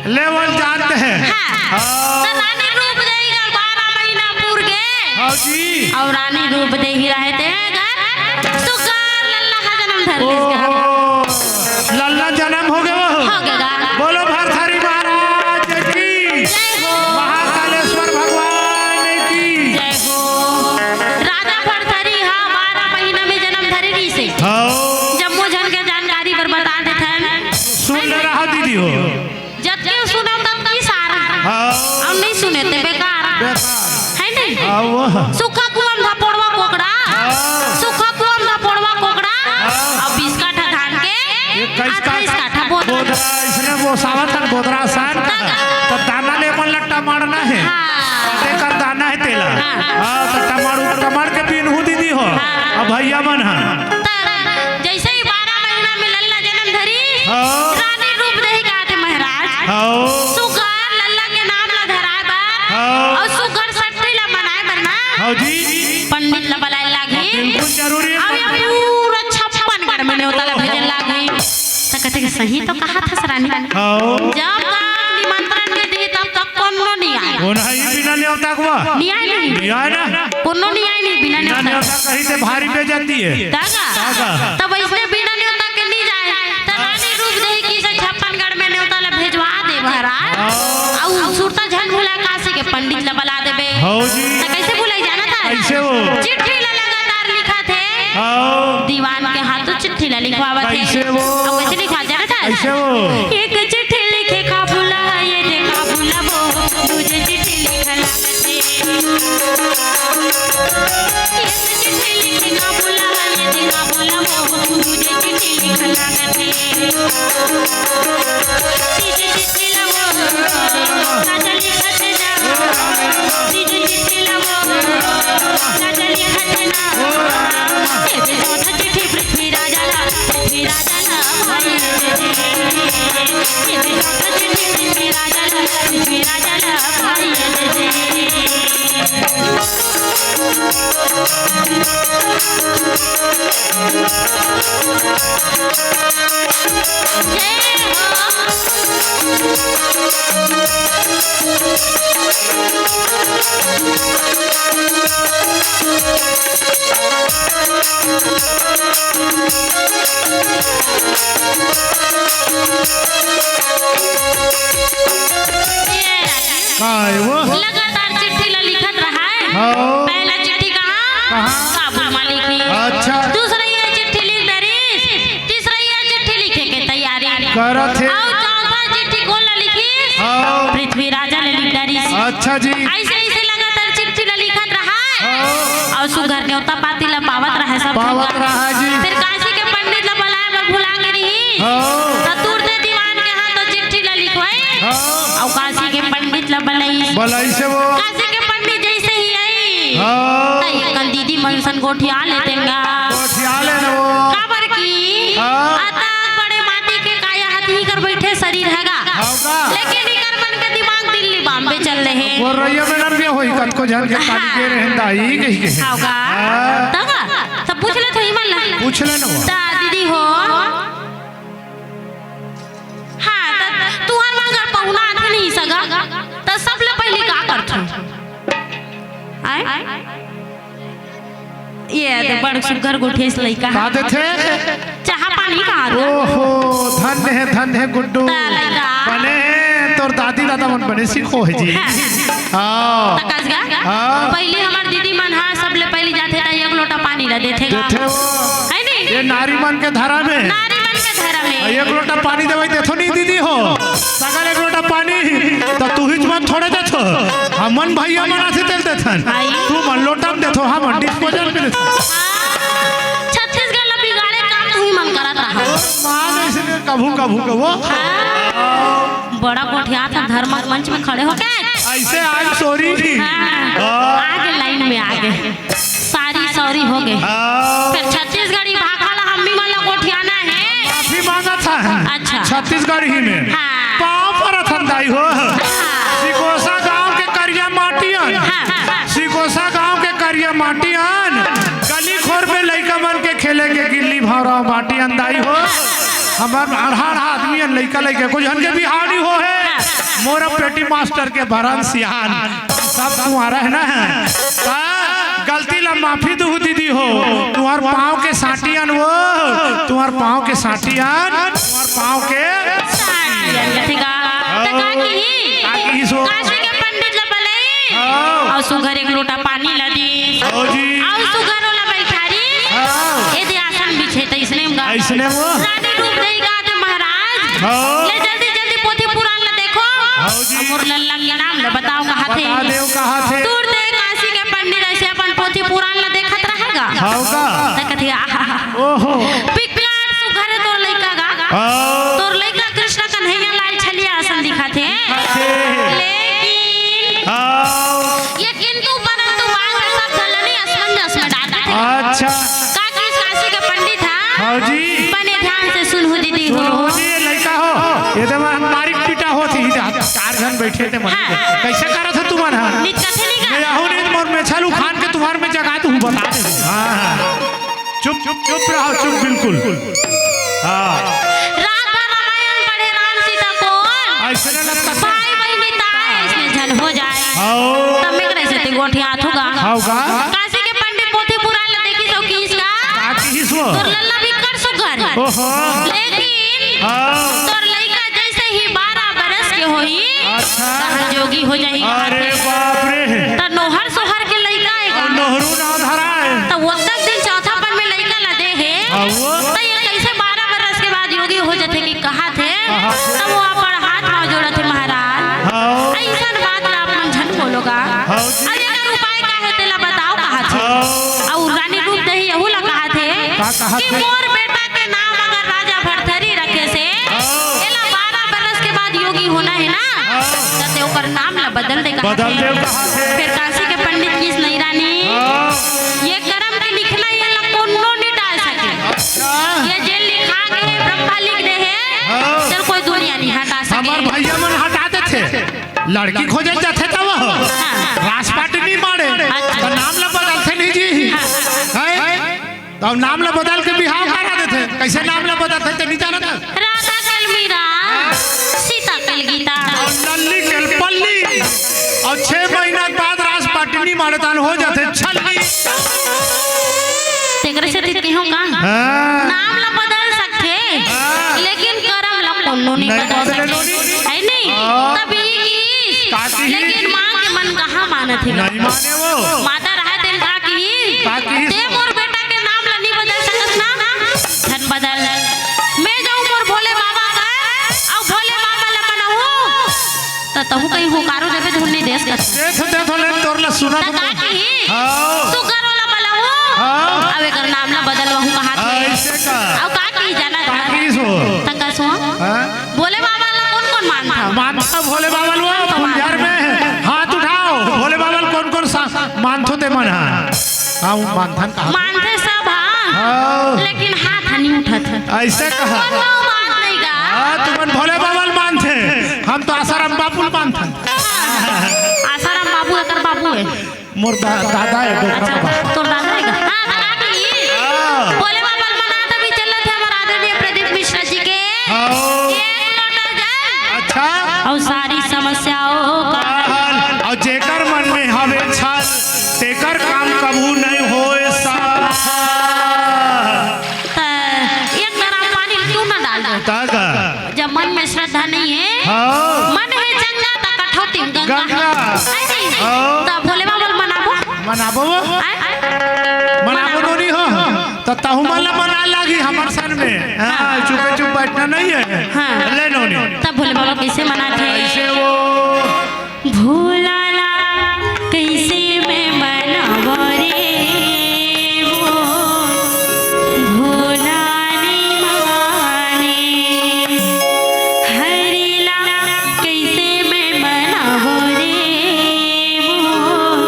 लेवल जानते हैं। हाँ। हाँ। त रानी रूप देही घर बारह महीना पूर गे। हाँ जी। अउ रानी रूप देही रहते घर सुग्घर लल्ला हा जन्म धर ले। ओहो, लल्ला जन्म हो गए वो। हो गए गा। बोलो भरथरी महाराज की। जय हो। महाकालेश्वर भगवान की। अउ वो। सुखा कुआं म धपोड़वा कोकड़ा, हाँ। सुखा कुआं म धपोड़वा कोकड़ा, हाँ। अउ बीस काठा धान के इक्कीस काठा, अट्ठाईस काठा बोदरा। बोदरा, इसने वो सावत हन बोदरा सान का। तब दाना ले मन ला टमाड़ना हे। हाँ। तेकर दाना हे तेला। हाँ। हाँ, त टमाड़, टमाड़ के बीनहू दीदी हो। हाँ। अब भैया मन ह। त जैसे ही बारह महीना में लल्ला जनम धरी, हाँ। रानी रूप देही कहाथे महाराज। हाँ। सुग्घर लल्ला के नाम ला धराए बर, हाँ। अउ सुग्घर छट्ठी ला मनाए बर ना, हाँ जी। पंडित ला बलाए लागही। बिल्कुल जरूरी हे। अब ये पूरा छप्पन गढ़ में नेवता ला भेजे लागही। त कथे कि सही तो कहाथस रानी। हाँ। जब तक निमंत्रण नइ दिही, तब तक कोनो नइ आय। वो नहीं बिना नेवता के वो। नइ आय नहीं। नइ आय ना। कोनो नइ आय नहीं बिना बिना नेवता। नेवता कही ते भारी बेइज्जती हे। तागा। तागा। तब इसने बिना नेवता के नइ जाय। त रानी रूप देही कहिसे छप्पन गढ़ में नेवता ला भेजवा दे महाराज। हाँ। अउ सुरता झन भुला काशी के पंडित ला बला देबे। हाँ जी। त कइसे भुलाई जानथस? कइसे वो? चिट्ठी ला लगातार लिखथे। हाँ। दीवान के हाथों चिट्ठी ला लिखवावत हे। कइसे वो? अउ कइसे लिखवाथे जानथस? कइसे वो? एक चिट्ठी लिखे का भुला, ये देखा भुला वो, दूजे चिट्ठी लिखना। एक चिट्ठी लिखे का भुला, ये देखा भुला वो, दूजे चिट्ठी लिखना। तीजे चिट्ठी ला वो, राजा लिखत ना। तीजे चिट्ठी ला वो, राजा लिखत ना। ये दे चौथा चिट्ठी पृथ्वी राजा ला, पृथ्वी राजा ला भाई दे दे। ये दे चौथा चिट्ठी पृथ्वी राजा ला, पृथ्वी राजा ला भाई दे दे। जय हो। ये राजा। का हे वो? लगातार चिट्ठी ला लिखत रहा हे। हाँ। पहला चिट्ठी कहाँ? कहाँ? काबुल मा लिखिस। अच्छा। दूसरा ये चिट्ठी लिख डरिस। तीसरा ये चिट्ठी लिखे के तैयारी करत हे। अउ चौथा चिट्ठी कोन ला लिखिस? हाँ। पृथ्वी राजा ला लिख डरिस। अच्छा जी। अइसे, अइसे लगातार चिट्ठी ला लिखत रहा हे। हाँ। अउ सुघर नेवता पाती ला पावत रहा हे सब पावत झन। रहा जी। फेर काशी के पंडित ला बलाए बर भुला गे रिहिस। हाँ। त तुरते दीवान के हाथों चिट्ठी ला लिखवाइस। हाँ। अउ काशी के पंडित ला बलाइस। बलाइस हे वो। काशी के पंडित जइसे ही आइस। हाँ। त ये कन दीदी मन सन गोठिया लेतेन गा। गोठिया लेन वो। काबर कि हाँ। अतक बड़े माटी के काया हथी कर बइठे शरीर हे गा। हाँ गा। लेकिन इकर मन के दिमाग दिल्ली बॉम्बे चल रहे हे। वो रैया में नन्हे होही, कतको झन के ताली दे रहे हैं दाई कहि के। हाँ गा। हाँ। त गा, त पूछ ले थोही मन ला। पूछ ले ना वो। त दीदी हो। हाँ, त तुँहर मन घर पहुना आथे नहीं सगा, त सबले पहिली का करथो? आय? ये दे बड़ सुघर गोठियाइस लइका। का देथे? चाहा पानी का दे? ओहो, धन्य हे, धन्य हे गुड्डू। त लइका। बने हे, तोर दादी दादा मन बने सीखो हे जी। हाँ। हाँ। त कस गा? हाँ। पहिली हमर दीदी मन हा सबले पहिली जाथे त एक लोटा पानी ला देथे गा। देथे वो। हे नहीं? ये नारी मन के धरम हे। नारी मन के धरम हे। एक लोटा पानी देवई देथो नहीं दीदी हो। सगर एक लोटा पानी, त तुहिच मन थोड़े देथो। हमन भैया मन आथे तेला देथन। भाई। तुमन लोटा म देथो, हमन डिस्पोजल में देथन। हाँ, छत्तीसगढ़ ला बिगाड़े काम तुही मन करत रहा। माँ जइसे कभू कभू कभू। हाँ। बड़ा गोठियाथस धर्म मंच में खड़े होके। अइसे, I'm sorry। हाँ। हाँ। आगे लाइन में आगे। सारी सॉरी हो गे। हाँ। फेर छत्तीसगढ़ी भाखा ला हम्मी मन ला गोठियाना हे। माफी मांगत हन। अच्छा। छत्तीसगढ़ी में। हाँ। पाँव परत हन दाई हो। हाँ। सिकोसा गांव के करिया माटी अन। हाँ, हाँ। सिकोसा गांव के करिया माटी अन। गली खोर में लइका मन के खेले के गिल्ली भौंरा माटी अन दाई हो। हमर अड़हा अड़हा आदमी अन लइका लइका कुछ झन के बिहाव नइ होहे। हाँ। मोर पेटी मास्टर के भरन सियान। सब कुंवारा हे ना। त गलती ला माफी दुहू दीदी हो। तुंहर पाँव के सांटी अन वो, तुंहर पाँव के सांटी अन, तुंहर पाँव के सांटी अन, ठीक हे। त का किही? का किही सो? काशी के पंडित ला बलई। हाँ। अउ सुघर एक लोटा पानी ला दी। हाँ जी। अउ सुघर ओला बइठारी। हाँ। ए दे आसन बिछे त अइसने म गा। अइसने म। रानी रूप देही कहाथे महाराज। हाँ। ले जल्दी जल्दी पोथी पुरान ला देखो। हाँ जी। अउ मोर लल्ला के नाम ला बताओ कहाथे। बता देव कहाथे। तुरते काशी के पंडित हव का? त कथे, "आहा, ओहो। पिकलाट सुघर हे तोर लइका गा। हाँ। तोर लइका कृष्ण कन्हैया लाल छलिया असन दिखत हे।" दिखत हे। लेकिन हाँ। ये किंतु परंतु बात हे, सब झलनी असमंजस में डाल देथे। अच्छा। का कि काशी के पंडित ह? हाँ जी। बने ध्यान से सुनहु दीदी हो। सुनहु जी, लइका हो। ये दे मन मारिक पीटा होत ही, चार झन बैठे ते मन। हाँ। कइसे करत हो तुमन ह? नित कथे नहीं का? मैं आहू नहीं, मोर मेछा ल उखान के तुम्हार में जगा दूँ, बता दे। हाँ, हाँ। चुप, चुप, चुप रहो, चुप, बिल्कुल। हाँ। रात भर रामायण पढ़े राम सीता कोन। अइसने लगत हे। भाई बहिनी ताय अइसने झन हो जाय। हव। तब मैं करे से ते गोठियात होगा। हव का? काशी के पंडित पोथी पुराण ल देखिस अउ किहिस का? का किहिस वो? तोर लल्ला बिकट सुघर हे। ओहो। लेकिन हाँ। तोर लइका जइसे ही बारह बरस के होही, अच्छा। तहाँ जोगी हो जाही। अरे बाप रे। त नोहर सोहर के लइका हे का? नोहरू नाव धराय। त ओतक दिन चौथापन में लइका ला दे हे। हाँ, वो। त ये कइसे बारह बरस के बाद योगी हो जथे कि कहाथे? हाँ। तब वो अपन हाथ पाँव जोड़थे, महाराज। हाँ। अइसन बात ला आप मन झन बोलो गा। हाँ जी। अउ एकर उपाय का हे तेला बताओ कहाथे। हाँ। अउ रानी रूप देही यहू ला कहाथे का कहाथे? कि मोर बेटा के नाम अगर राजा भरथरी रखे से, हाँ। एला बारह बरस के बाद योगी होना हे ना, हाँ। त ते ओकर नाम ला बदल दे कहाथे। बदल दे कहाथे। फेर काशी के पंडित किहिस नहीं रानी, हाँ। ये करम के लिखना, ये ला कोनो नहीं टाल सके। अच्छा। ये जे लिखा गे हे, ब्रह्मा लिख दे हे, हाँ। चल कोई दुनिया नहीं हटा सके। हमर भइया मन हटा देथे। लड़की खोजे जाथे तब हाँ। रास पाट नहीं मारे। अच्छा। त नाम ला बदलथे नहीं जी। हाँ। हैं? त नाम ला बदल के बिहाव करा देथे। कइसे नाम ला बदलथे ते नहीं जानत? राधा केल मीरा, सीता केल गीता। अउ नल्ली केल पल्ली। अउ छह महीना के बाद रास पाट नहीं मारे तहन हो जाथे छल्ली। तेकरे सेती कहेंव का? हाँ। नाम ला बदल सकथे, हाँ। लेकिन करम ला कोनो नहीं नहीं बदल बदले सकथे। नोनी। हे नहीं? हाँ। तब ये किहिस, का किहिस? लेकिन माँ के मन कहाँ मानत हे? नहीं माने वो। माता रहय तेन का किहिस? का किहिस? ते मोर बेटा के नाम ला नहीं बदल सकस ना? झन बदल। मैं जाऊँ मोर भोले बाबा का, अउ भोले बाबा ला मनाहूँ। त तहूँ कहीं हुकारो देबे धुन नहीं देस कस। देथो, देथो, ले तोर ला सुना त का दूँ। किहिस? हाँ। सुघर ओला बलाहूँ। हाँ। अउ एकर नाम ला बदलवाहूँ कहाथे। अइसे का? अउ का किहिस जानत हस? का किहिस वो? त कस वो? हाँ। भोले बाबा ला कोन कोन मानथव? मानथव भोले बाबा ल, फुलझर में हाथ उठाओ। भोले बाबा ल कोन कोन सा-, मानथो ते मन ह? हाँ, वो मानथन कहा। मानथे सब, हाँ। हाँ। लेकिन हाथ नहीं उठत हे। अइसे कहा। कोनो बात नहीं का। हाँ, तुमन भोले बाबा ल मानथे, हम तो आसाराम बाबू ल मानथन। आसाराम बाबू एकर बाबू हे। मोर दा-, दादा हे, डोकरा अच्छा, बाबा। तोर दादा हे का? हाँ, त का किहिस? हाँ। भोले बाबा ल मनात अभी चलत हे हमर आदरणीय प्रदीप मिश्रा जी के। हाँ। एक लोटा जल। अच्छा। अउ सारी समस्याओं का हल। अउ जेकर मन में हवे छल, तेकर काम कभू नहीं होय सफल। त एक ड्राम पानी क्यों ना डाल दे? त का? जब मन में श्रद्धा नहीं हे, हाँ। मन हे चंगा त कठौती में गंगा। गंगा। है नहीं? हाँ। त भोले बाबा ल मनाबो। मनाबो वो? आय? मनाबो मनाबो। नोनी हो। त तहू मन ला मना लागी हमर सन में। हाँ, हाँ। चुपे चुप बैठना नहीं हे। हाँ। ले नोनी। त भोले बाबा कइसे मनाथे? कइसे वो? भोला ला कइसे मैं मनावं रे मोर भोला नहीं माने। हरि ला कइसे मैं मनावं रे मोर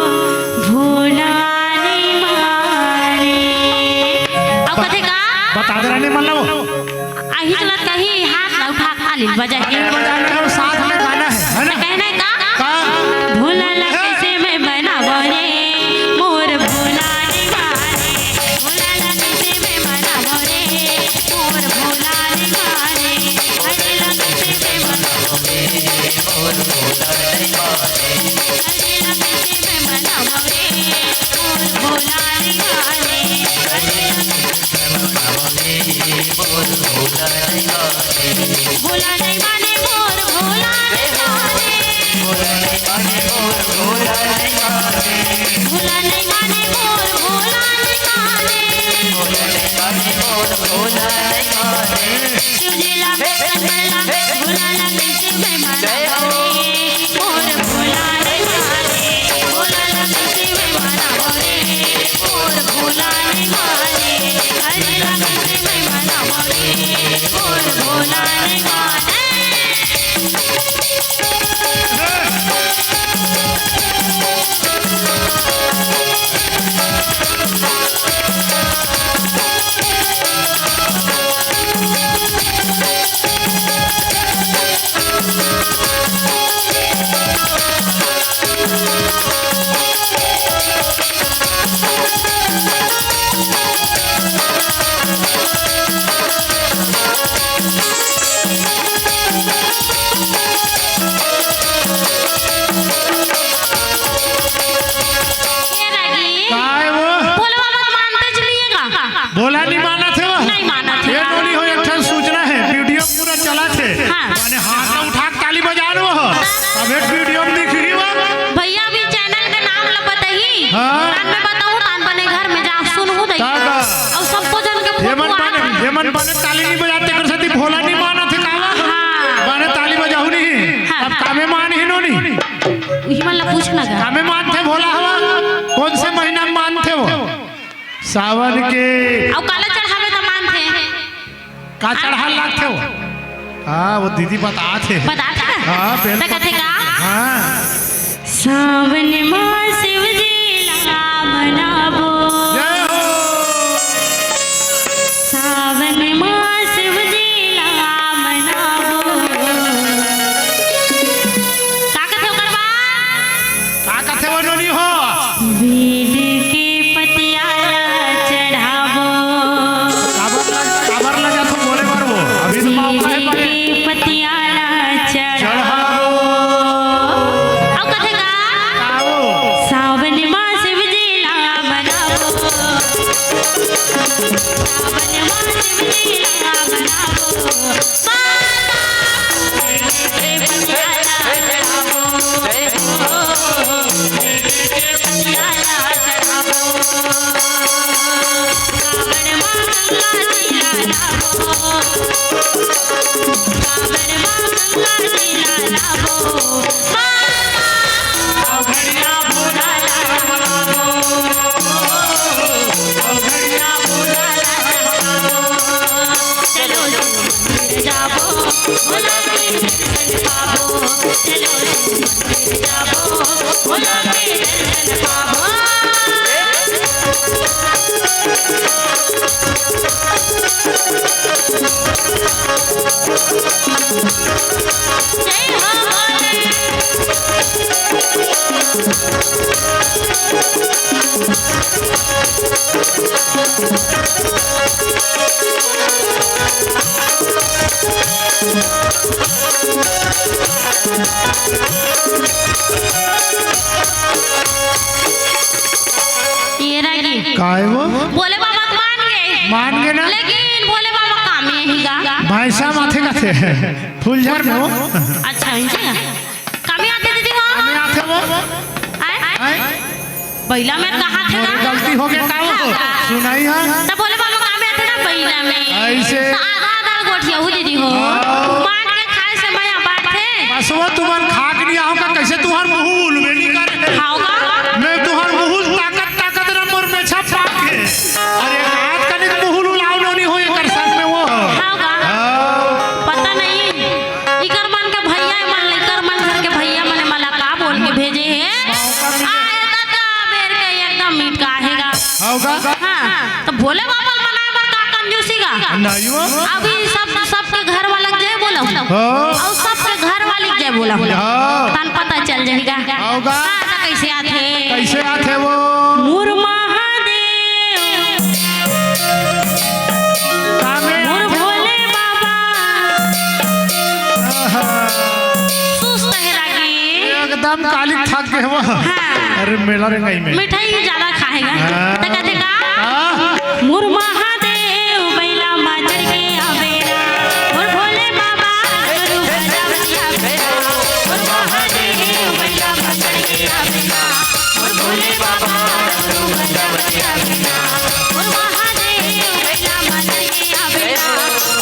भोला नहीं माने। अउ कथे का? बता दे रानी मन ला वो। अही चलत कही हाथ ला उठा के ताली बजा के। ताली बजाना हे अउ साथ में गाना हे, है ना? कहना हे का? का? भोला ला कइसे मैं मनावं रे, मोर भोला नहीं माने। भोला ला कइसे मैं मनावं रे, मोर भोला नहीं माने। हरे ला कइसे मैं मनावं रे, मोर भोला नहीं माने। हरे ला कइसे मैं मनावं रे, मोर भोला नहीं माने। हरे ला कइसे मैं मनावं रे, मोर भोला नहीं माने। भोला नहीं माने मोर भोला। सावन के। अउ काला चढ़ावे त मानथे। का चढ़ा लागथे वो? हाँ, वो दीदी बतात हे। बतात हे? हाँ, बिल्कुल। त कथे का? हाँ। सावन मा शिव जी ला मनाबो। जय हो। सावन मा शिव जी ला मनाबो। का कथे ओकर बाद? का कथे वो नोनी हो? बेल के पतिया ला चढ़ाबो। काबर लग-, काबर लगा तो बोले बर वो। अभी तो मौका है बेल पहले। के पतिया ला चढ़ाबो। चढ़ाबो। अउ कथे का? का वो? सावन मा शिव जी ला मनाबो। सावन मा शिव जी ला मनाबो। ये रागी। काय वो? भोले बाबा तो मान गे। मान गे ना? लेकिन भोले बाबा कामे ही गा। भैंसा माथे का थे। फुलझर में हो। अच्छा, इनसे? कामे आथे दीदी हो? कामे आथे वो? आय? आय? बइला में कहा थे ना? गलती हो गया, का हो? हाँ। सुनाई है? त भोले बाबा कामे आथे ना बइला में। ऐसे? त आधा आधा गोठिया हो दीदी हो। हाँ। बांट के खाए से मया बांट थे। बस वो तुमन खा के नहीं आओ का, कैसे तुहार मुंह उलबे नहीं करे? खाओगा? मैं तुहार मुंह ताकत ताकत न मोर में छप पाक है। अरे रात का नहीं मुंह उलाव नो नहीं हो एकर साथ में वो। खाओगा? हाँ। पता नहीं। इकर मन के भैया मन, इकर मन घर के भैया मन मला का बोल के भेजे हे। आए दादा बेर के एकदम मीठ का हेगा। होगा? हाँ, त भोले बाबा ल मनाए बर का कंजूसी गा? नहीं वो। अभी सब, सबके घर वाला के जय बोला। हाँ। अउ सबके घर वाली के जय बोला। हाँ। तन पता चल जाएगा। होगा। हाँ, त कैसे आथे? कैसे आथे वो? मोर महादेव। कामे मोर आथे वो। भोले बाबा। आहा। सुस्त हे रागी। एकदम काली थक गए वो। हाँ। अरे मेला रे गई में। मिठाई ही ज्यादा खाएगा। हाँ। त कथे का? हाँ। मोर महादेव बैला मा चढ़ के आवेला। मोर भोले बाबा डमरू बजावत आवेला। मोर महादेव बैला मा चढ़ के आवेला। मोर भोले बाबा डमरू बजावत आवेला। मोर महादेव बैला मा चढ़ के आवेला।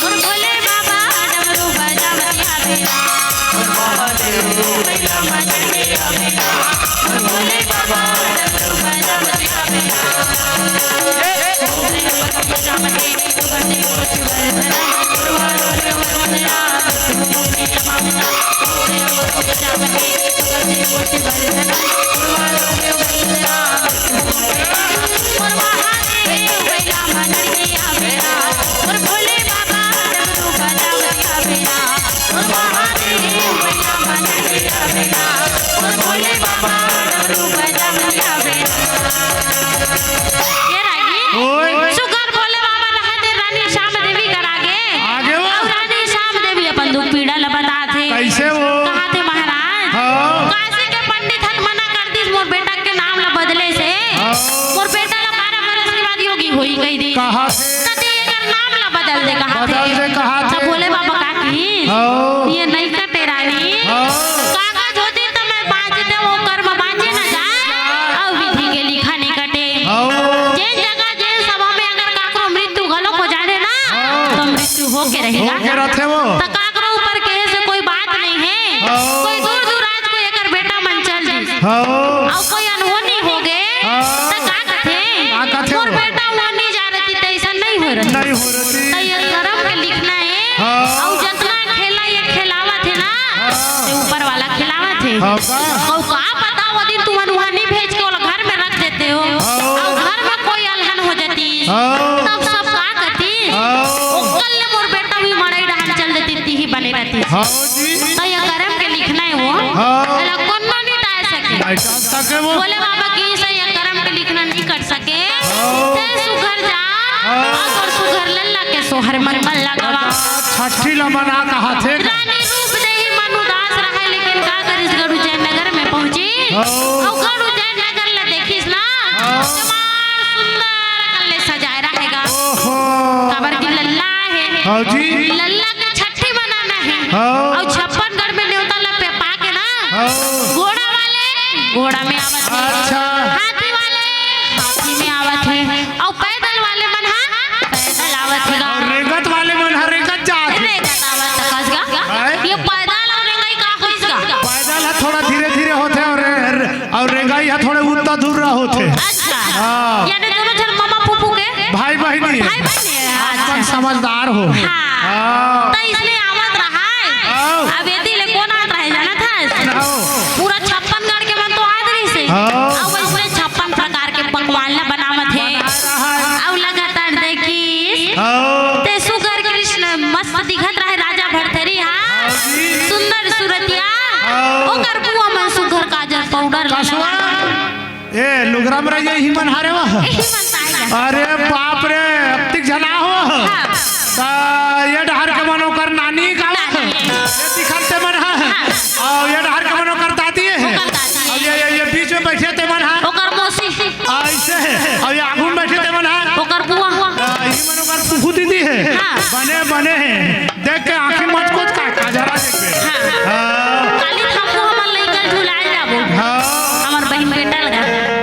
मोर भोले बाबा डमरू बजावत आवेला। मोर महादेव बैला मा चढ़ के आवेला। ये रागी, ओए। सुग्घर भोले बाबा रहत हे रानी श्याम देवी कर आगे। आगे वो। अउ रानी श्याम देवी अपन दुख पीड़ा ल बतात हे। कैसे वो? कहत हे महाराज, हाँ। काशी के पंडित हन मना कर दिस मोर बेटा के नाम ल बदले से। हाँ। मोर बेटा ल बारह बरस के बाद योगी होही कहि दिस। कहा? त एकर नाम ल बदल दे कहत हे। बदल दे कहत हे। त भोले बाबा का किहिस? हाँ। ये नहीं कटे रानी। हाँ। कागज होती त मैं बाँचते वो कर्म बाँचे न जाए, अउ विधि के लिखा नहीं कटे। हाँ। जेन जगह, जेन सभा में अगर काकरो मृत्यु घलो हो जाए ना, हाँ। त मृत्यु होके रहेगा। होके रथे वो। त काकरो ऊपर कहे से कोई बात नहीं है। हाँ। कोई दूर दूर आज कोई एकर बेटा मन चल दिस। हाँ। अउ कोई अनहोनी हो गे, हाँ। त का कथे? का कथे मोर वो? बेटा वो हाँ का? अउ का पता वो दिन तुमन उहाँ नहीं भेज के ओला घर में रख देते हो। हाँ। अउ घर में कोई अलहन हो जाती। हाँ। तब सब का करती? हाँ। ओकर ले मोर बेटा भी मड़ई डहान चल देती, तिही बने रहती। हाँ जी। त ये करम के लिखना हे वो। हाँ। एला कोनो नहीं टाल सके। नहीं टाल सके वो। भोले बाबा कहिस ये करम के लिखना नहीं कर सके। हाँ। ते सुघर जा। हाँ। अउ सुघर लल्ला के सोहर मन म लगवा। छट्ठी ला मना कहाथे। रानी रूप देही मन उदास रहय, लेकिन का करिस, गढ़ उज्जैन नगर में पहुंचिस। हाँ। अउ गढ़ उज्जैन नगर ला देखिस ना, हाँ। जमाल सुंदर अकन ले सजाय रहय गा। ओहो। काबर कि लल्ला हे। हाँ जी। लल्ला के छट्ठी मनाना हे। हाँ। अउ छप्पन गढ़ में नेवता ला पे पा के ना, हाँ। घोड़ा वाले घोड़ा में आवत हे। अच्छा। हाथी वाले हाथी में आवत हे। अउ पैदल वाले मन हा पैदल आवत हे गा। अउ रेंगत वाले मन हा रेंगत जात हे। रेंगत आवत हे कस गा। हैं? ये पैदल अउ रेंगई का होइस गा? पैदल हा थोड़ा धीरे धीरे होथे अउ रे-, रे-, अउ रेंगई हा थोड़े उत्ता दूर रह होथे। अच्छा। हाँ। यानी दोनों झन ममा फूफू के भाई बहिनी हे। भाई बहिनी हे, आप मन अच्छा। समझदार हो। हाँ। हाँ। त इसने आवत रहय। हाँ। अब एती ले कोन आवत रहय, जानत हस? हाँ। पूरा छप्पन गढ़ के मन तो आत रहिस हे। हाँ। अब इसने छप्पन प्रकार के पकवान ला बनावत हे। बना रहय। अउ लगातार देखिस। हाँ। ते सुघर कृष्ण मस्त दिखत रहय राजा भरथरी हा। हाँ जी। सुंदर सुरतिया। हाँ। ओकर बुआ मन सुघर काजल पाउडर ला कसवा। लगा। ए, लुगरा म रहिए, इही मन हरे वह। इही मन ताई ला। अरे बाप रे, अतिक झन हो। हाँ। त ये डहर के मन ओकर नानी का नानी। ये दिखत ते मन हा। हाँ। अउ ये डहर के मन ओकर दादी हे। ओकर दादी। अउ ये, ये, ये बीच में बइठे ते मन हा। ओकर मौसी। अइसे हे। अउ ये आगू में बइठे ते मन हा। ओकर बुआ। अ, इही मन ओकर फूफू दीदी हे। हाँ। बने, बने हे। देख के आँखी मचकोच का, काजरा देख के। हाँ। हाँ। काली थापू हमर लइका झुलाए जाबो। हाँ। हमर बहिन बेटा लगा।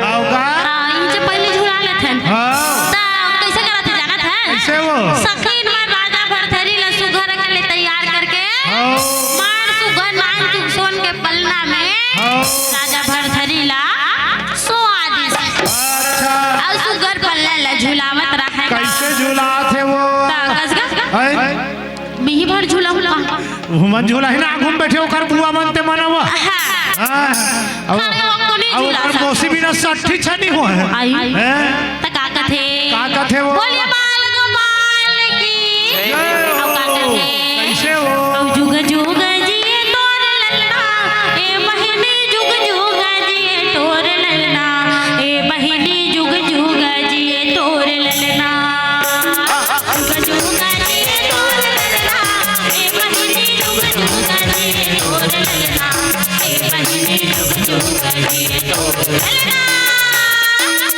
आओ का? हाँ, इनसे पहले झुला लेथन। हाँ। त कइसे करत हे जानत हे? कइसे वो? सखीन मन राजा भरथरी ला सुघर के ले तैयार करके हाँ। मार सुघर नान चुग सोन के पलना में हाँ। राजा भरथरी ला सोआ दिस। अच्छा। अउ सुघर पलना ला झुलावत रहय। कइसे झुलात हे वो? त कस गा? हैं? मिही भर झूला हुआ। हुमन झूला ही ना, आगू में बइठे ओकर बुआ मन ते मन वो। हाँ। हाँ। अउ, खड़े हो कोनी अउ झूला ओकर सा। मौसी बिना सट्ठी छनी हो हे। आई। हैं? त का कथे? का कथे वो? बोलिए बाल गोपाल की। जय हो। अउ का कथे? कइसे हो? अउ जुग जुग जिए तोर ललना, ए बहिनी जुग जुग जिए तोर ललना, ए बहिनी जुग जुग जिए तोर ललना। जुग जुग जिए तोर ललना, ए बहिनी जुग जुग जिए तोर ललना, ए बहिनी जुग जुग जिए तोर ललना।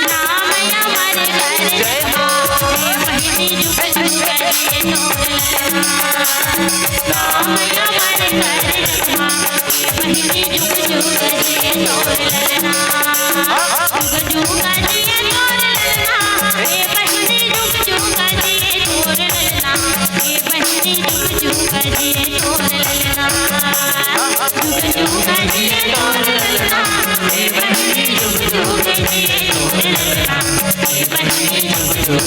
नाम अमर कर दे माँ, ए बहिनी जुग जुग जिए तोर ललना। नाम अमर कर दे माँ, ए बहिनी जुग जुग जिए तोर ललना। जुग जुग जिए तोर ललना, ए बहिनी जुग जुग जिए तोर ललना, ए बहिनी जुग जुग जिए तोर ललना। जुग जुग जिए तोर ललना, ए बहिनी जुग जुग जिए तोर ललना, ए बहिनी जुग जुग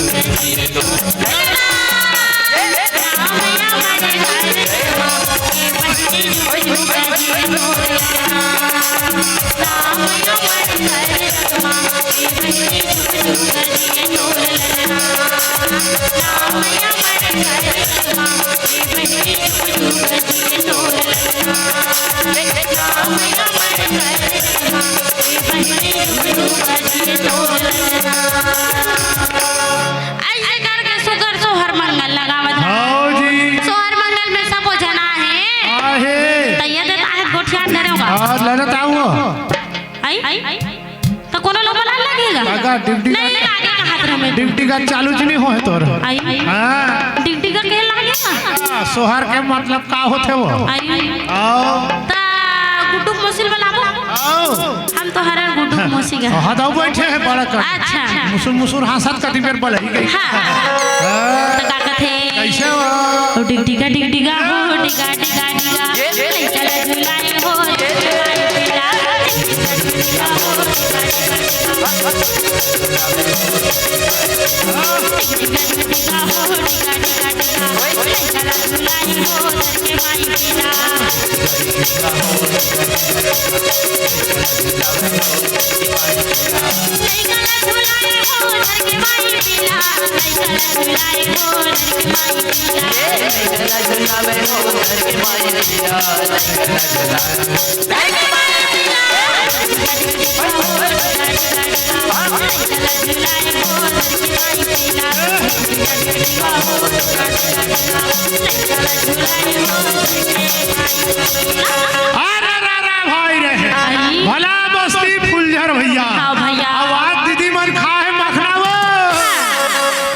जिए तोर ललना। अइसे करके सुघर सोहर मंगल लगावत हे। हाँ जी। सोहर मंगल में सबो झन आहे। आहे। त ये देत आहे गोठियार नरे होगा। हाँ, ललत आओ। आई? त कोनो लोग बोला लगेगा? काका, ड्यूटी नहीं, का, लागे का हाथ में। ड्यूटी का चालू च नहीं होय तोर। आई? हाँ। ड्यूटी का के लागेगा? हाँ, सोहर के मतलब का होथे वो? आई? आओ। त गुड्डू मौसी ल बलाबो? आओ। हम तो हरन गुड्डू मौसी गा। हाँ, दाऊ बइठे हे बड़ा कर। अच्छा। मुसुर मुसुर हाँसत कति बेर बलही गई। हाँ। हाँ। त का कथे? कइसे हो? ओ डिग डिगा डिग डिगा हो, डिगा डिगा डिगा। लइका ला झुलाए हो, झुलाए पिला। अरे रा रा भाई रे। अरे। भला बस्ती फुलझर भैया। हाँ भैया। आवाज दीदी मन खा है मखना वो।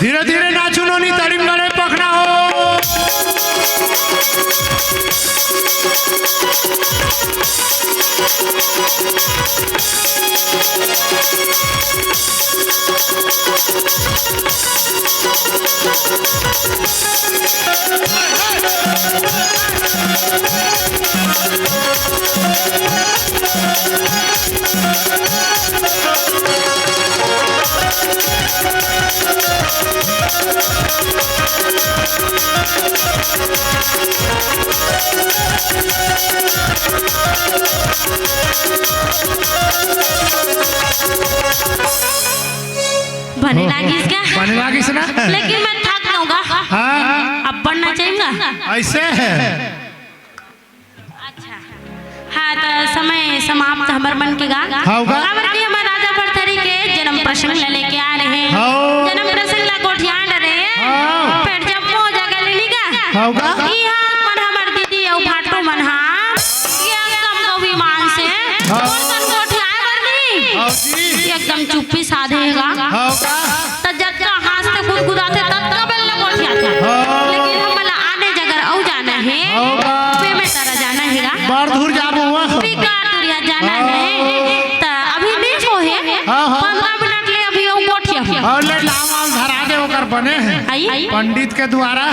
धीरे धीरे नाचू नोनी तड़िम गड़े पखना हो। बने लागिस का? बने लागिस ना? लेकिन मैं थक जाऊंगा। हाँ। अब पढ़ना चाहिए ना? ऐसे है। अच्छा। हाँ, त समय समाप्त हमर मन के गा। हव गा। काबर कि हमर राजा भरथरी के जन्म प्रसंग ल लेके आ रहे हैं। हव। जन्म प्रसंग ल गोठियान रहे हैं। हव। फेर जम्मो जगह ले नी गा। हव गा। इहाँ मन हमर दीदी अउ भाटो मन हा, ये एकदम गौ विमान से, हव। कोन कोन गोठियाए बर नी? हव जी। एकदम चुप्पी साधे हे गा। हव गा। त जतका हाँसथे गुदगुदाथे, ततका बेर ले गोठियाथे। हाँ। लेकिन हमन ला आने जगह अउ जाना हे, हाँ। ओमे तरा जाना हे गा। बड़ दूर जाबो हुआ। बिकट दूरिहा जाना हाँ। हे। त अभी नहीं होहे, हाँ, हाँ। पंद्रह मिनट ले अभी अउ गोठियाहूँ। अउ ले लाम वाम धरा दे, ओकर बने हे। आई? पंडित के दुवारा।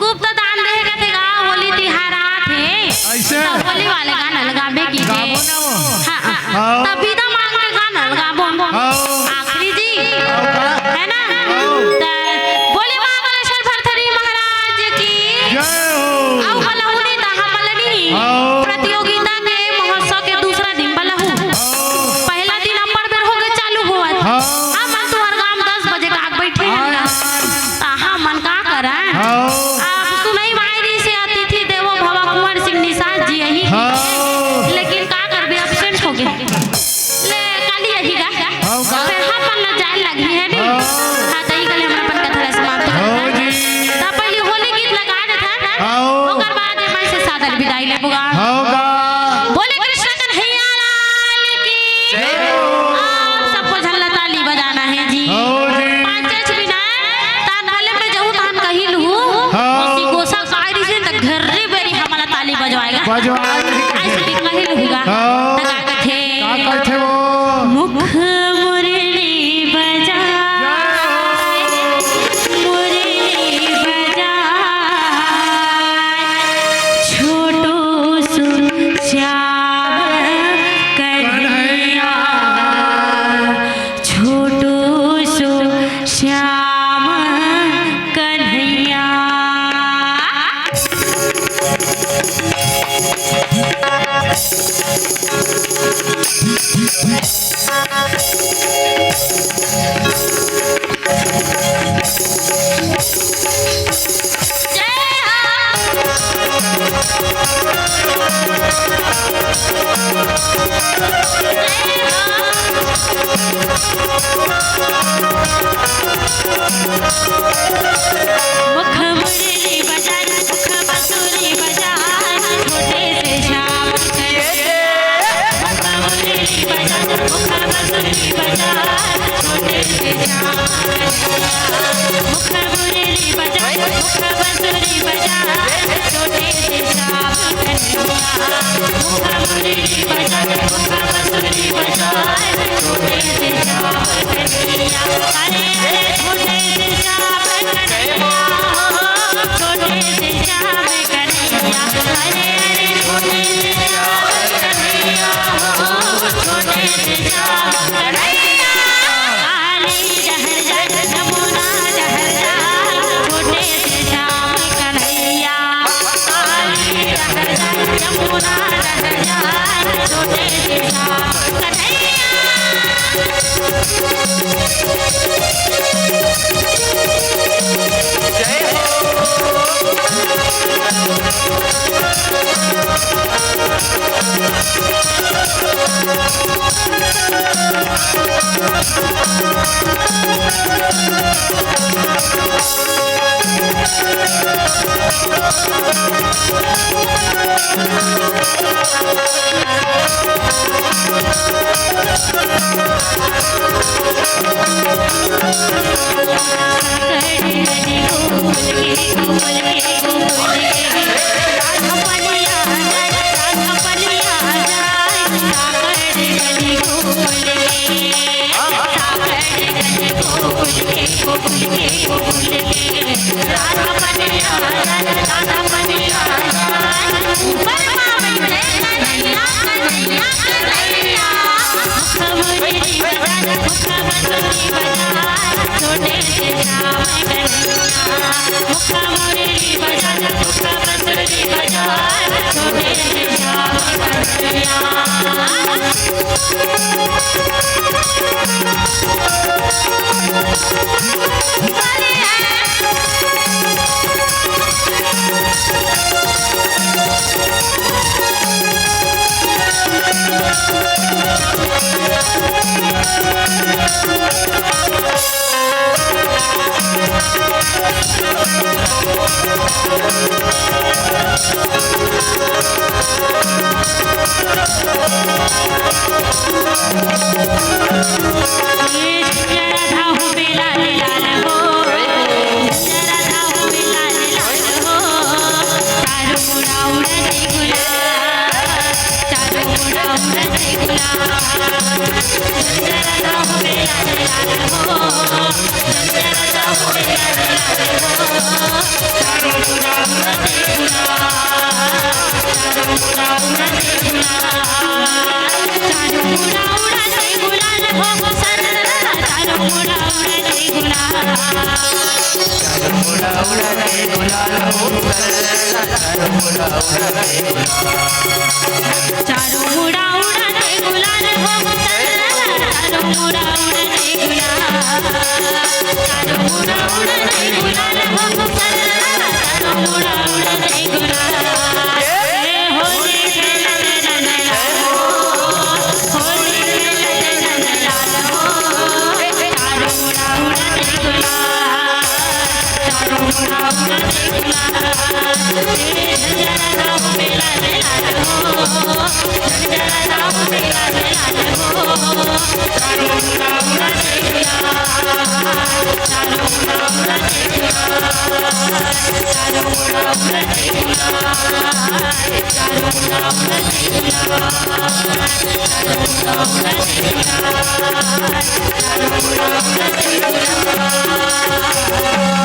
गुप्त दान देहे कथे गा, होली तिहार आत हे। अइसे? त होली वाले गाना ल गाबे कहिथे। गाबो ना वो। हाँ, हाँ। हाँ। त बिदा मांग के गाना ल गाबो। हाँ। आखिरी जी। हाँ। हे ना? हाँ। त बोले बाबलेश्वर भरथरी महाराज की। जय हो। अउ बलहुनी तहाँ बलनी। हाँ। प्रतियोगिता के महोत्सव के दूसरा दिन बलहू। हाँ। पहला दिन अब्बड़ बेर होगे चालू होवत। हाँ। अब मन तुहर गाम दस बजे का आग बैठे हन हाँ। गा। त हमन का करन? हाँ। अब सुनई म आय रहिसे अतिथि देवो भव कुंवर सिंह निषाद जी अही। हाँ। लेकिन का करबे, absent होगे। ले, काली अही गा। हाँ, का? फेर हमन ल जाए लगही, हे नी? हाँ। हाँ, त ई कले हमन अपन कथा ल समाप्त हाँ करथन। जी। त पहिली होली गीत ल गा देथन। हाँ। ओकर बाद एमन से सादर बिदाई लेबो गा। हाँ, गा। बोले कृष्ण कन्हैया लाल की। जय हो। आप सबको झन ला ताली बजाना हे जी। हो जी। पाँच छे बिना तान भले मैं जाहूँ तान कही लूँ। हाँ। ओसी गोसा काय रहिसे त घर्री बेरी हमला ताली बजवाएगा। बजवाएगा। ऐसे भी कही लूँगा। हाँ। त का कथे? का कथे वो? मुख मुरली बजा। जय हो। मुरली बजाए छोटू सु श्याम कन्हैया, छोटू सु श्याम कन्हैया। मुख मुरली बजाए, मुख बांसुरी बजाए, छोटे से श्याम कन्हैया। मुख मुरली बजाए, मुख बांसुरी बजाए, छोटे से श्याम कन्हैया। मुख मुरली बजाए, मुख बांसुरी बजाए, छोटे से श्याम कन्हैया। मुख मुरली बजाए, मुख बांसुरी बजाए, छोटे से श्याम कन्हैया। अरे अरे छोटे से श्याम कन्हैया हो, छोटे से श्याम कन्हैया। अरे अरे छोटे से श्याम कन्हैया हो, छोटे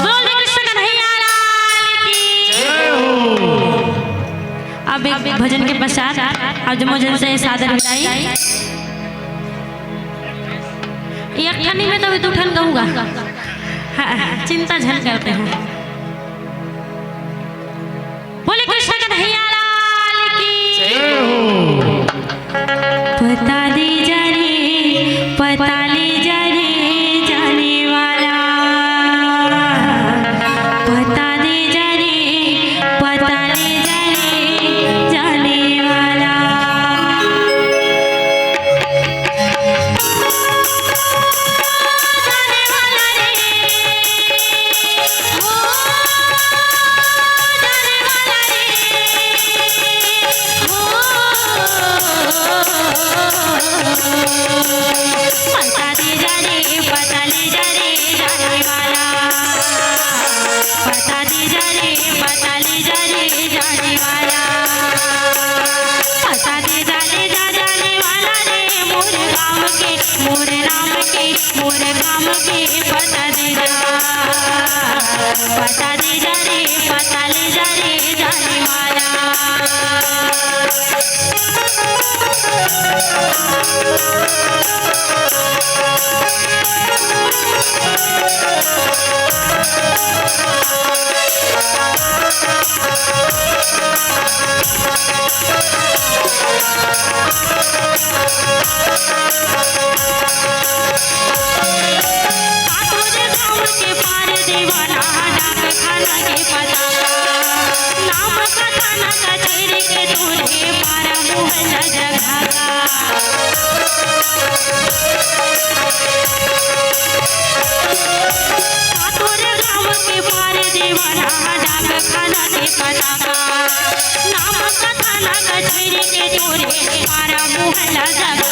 बोल दे कृष्ण कन्हैया लाल की। अब एक भजन के पश्चात आप जम्मो झन से सादर विदाई। एक ठनी में तो दू ठन कहूँगा। हाँ, चिंता झन करते हैं। बोले कृष्ण कन्हैया लाल की। पता दे जा रे, पता ले जा रे जाने वाला। पता दे जा रे, पता ले जा रे जाने वाला। जाने वाला रे। पता दे जा रे, पता ले जा रे जाने वाला। पता दे जा रे, पता ले जा रे जाने वाला। पता दे जा, ले जा जाने वाला रे, मोर गाँव के, मोर नाम के, मोर काम के पता दे जा, पता दे जा रे, पता ले जा रे जाने वाला। काठोरे गाँव के पार दीवाना, डाकखाना के पता। नाम का थाना कचेरी के तोरे पारा मुहल्ला जगह का। जगह।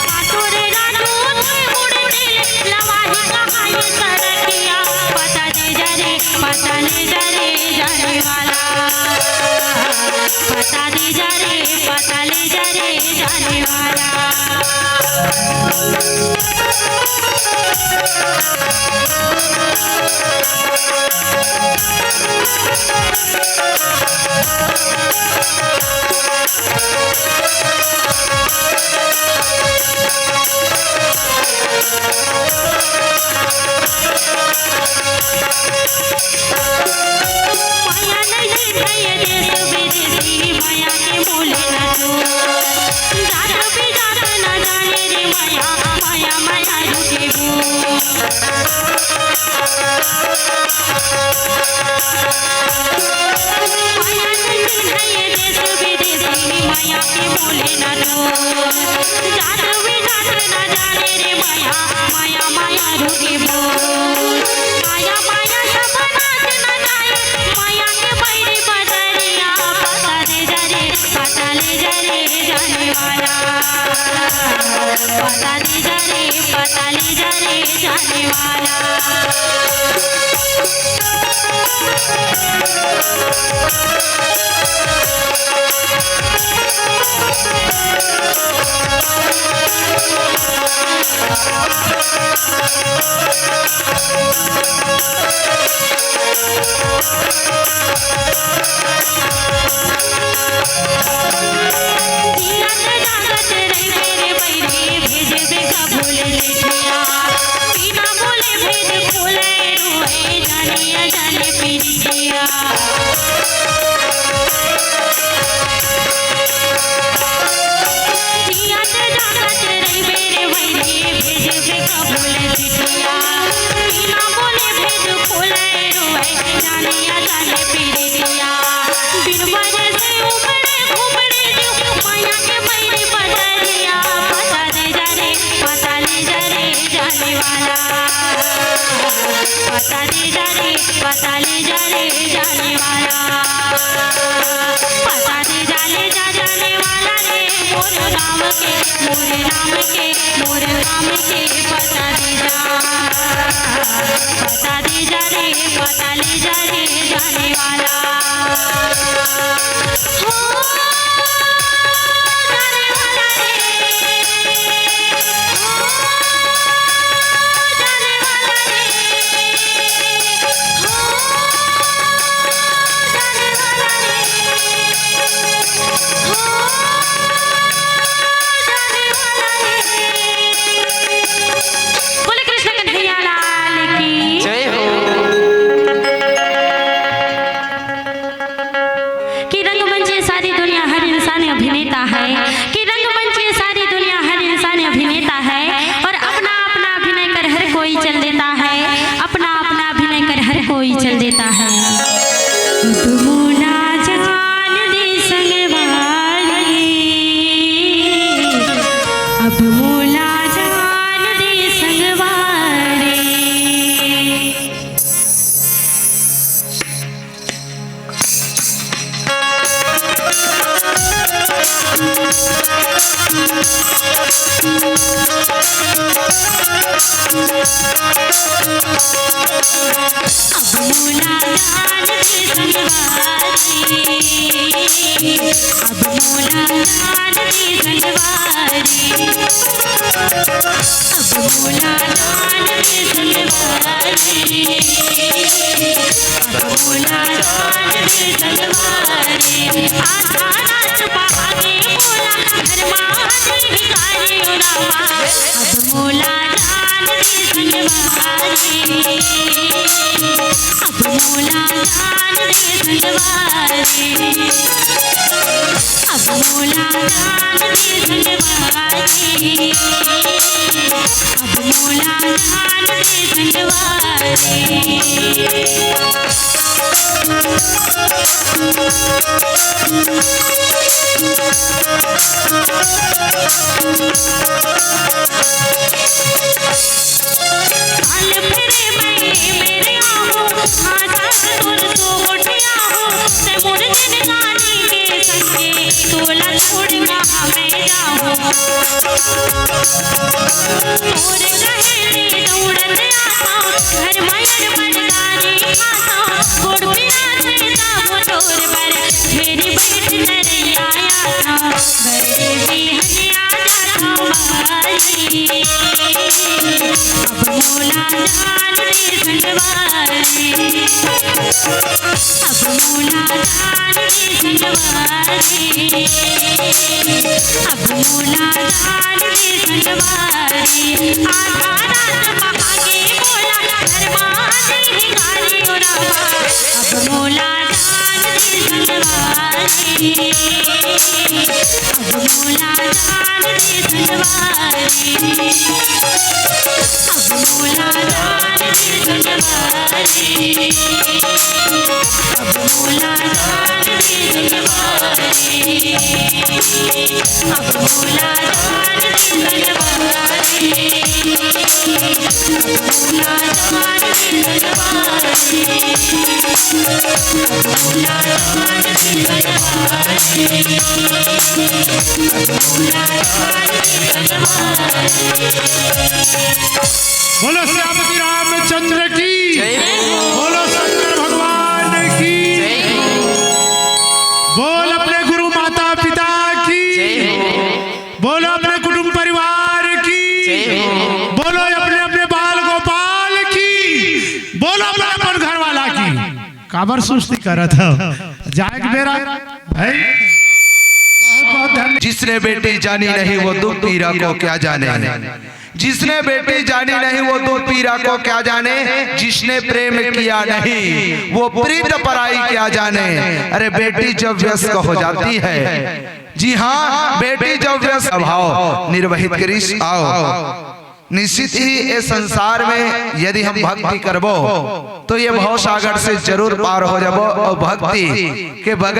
पातुर राजू थे उड़ते लवाही कहाई सरकिया। पता दे जा रे, पता ले जा रे जाने वाला। पता दे जा रे, पता ले जा रे जाने वाला। माया नहीं नहीं देश विदेशी, माया के मोले न तू। जात विजात न जाने रे माया, माया माया रुके बू। माया नहीं नहीं देश विदेशी, माया के मोले न तू। जात विजात न जाने रे माया, माया माया रुके बू। माया माया सब नाच न जाए, माया के बैरी बदरिया। पता दे जा रे, पता ले जा रे जाने वाला। पता दे जा रे, पता ले जा रे जाने वाला। जियत जागत रहिबे रे बहिनी, भेजबे कभू ले चिट्ठिया। बिना बोले भेद खोले रोए, जानिया जाने पीरितिया। जियत जागत रहिबे रे बहिनी, भेजबे कभू ले चिट्ठिया। बिना बोले भेद खोले रोए, जानिया जाने पीरितिया। बिन वजह से उमड़े घुमड़े जीव, माया के बैरी बदरिया। पता दे जा रे, पता ले जा रे जाने वाला। पता दे जा रे, पता ले जा रे जाने वाला। पता दे जा, ले जा जाने वाला रे, मोर राम के, मोर राम के, मोर राम के पता दे जा। पता दे जा रे, पता ले जा रे जाने वाला। हो जाने वाला रे, हो जाने वाला रे, हो जाने वाला रे, हो जाने वाला रे। बोले कृष्ण कन्हैया लाल की। जय हो। कि रंगमंच ये सारी दुनिया हर इंसान अभिनेता है, कि रंगमंच ये सारी दुनिया हर इंसान अभिनेता है और अपना अपना अभिनय कर हर कोई चल देता है, अपना अपना अभिनय कर हर कोई चल देता है। अब मोला जान दे संगवारी, अब मोला जान दे संगवारी। अब मोला जान दे संगवारी, अब मोला जान दे संगवारी, अब मोला जान दे संगवारी, अब मोला जान दे संगवारी। आधा रात पहागे मोला घर मा आधी भिखारी ओ रामा। अब मोला जान दे संगवारी, अब मोला जान दे संगवारी, अब मोला जान दे संगवारी, अब मोला जान दे संगवारी। अब मोला जान दे संगवारी, अब मोला जान दे संगवारी, आधा रात महागे मोला घर मा दे गारी ओ रामा। अब मोला जान दे संगवारी, अब मोला जान दे संगवारी, अब मोला जान दे संगवारी। अब मोला जान दे संगवारी, अब मोला जान दे संगवारी, अब मोला जान दे संगवारी, अब मोला जान दे संगवारी, अब मोला जान दे संगवारी। बोलो श्यामजी रामचंद्र की, जय हो। बोलो शंकर भगवान की, जय हो। बोल अपने गुरु माता पिता की, जय हो। बोलो अपने कुटुंब परिवार की, जय हो। बोलो अपने अपने बाल गोपाल की, बोलो अपने अपन घर वाला की। काबर सुस्ती करत हो, जाए के बेरा भाई। बहुत बहुत धन्यवाद। जिसने बेटी जानी नहीं वो दुख पीरा को क्या जाने, जिसने बेटी जानी नहीं वो दुख पीरा को क्या जाने, जिसने प्रेम किया नहीं वो प्रीत पराई क्या जाने। अरे बेटी जब व्यस्त हो जाती है, जी हाँ, बेटी जब व्यस्त, भाव निर्वहित करिस। आओ, निश्चित ही ये संसार में यदि हम भक्ति करबो तो ये भव सागर से जरूर पार हो जाबो। और भक्ति के बगैर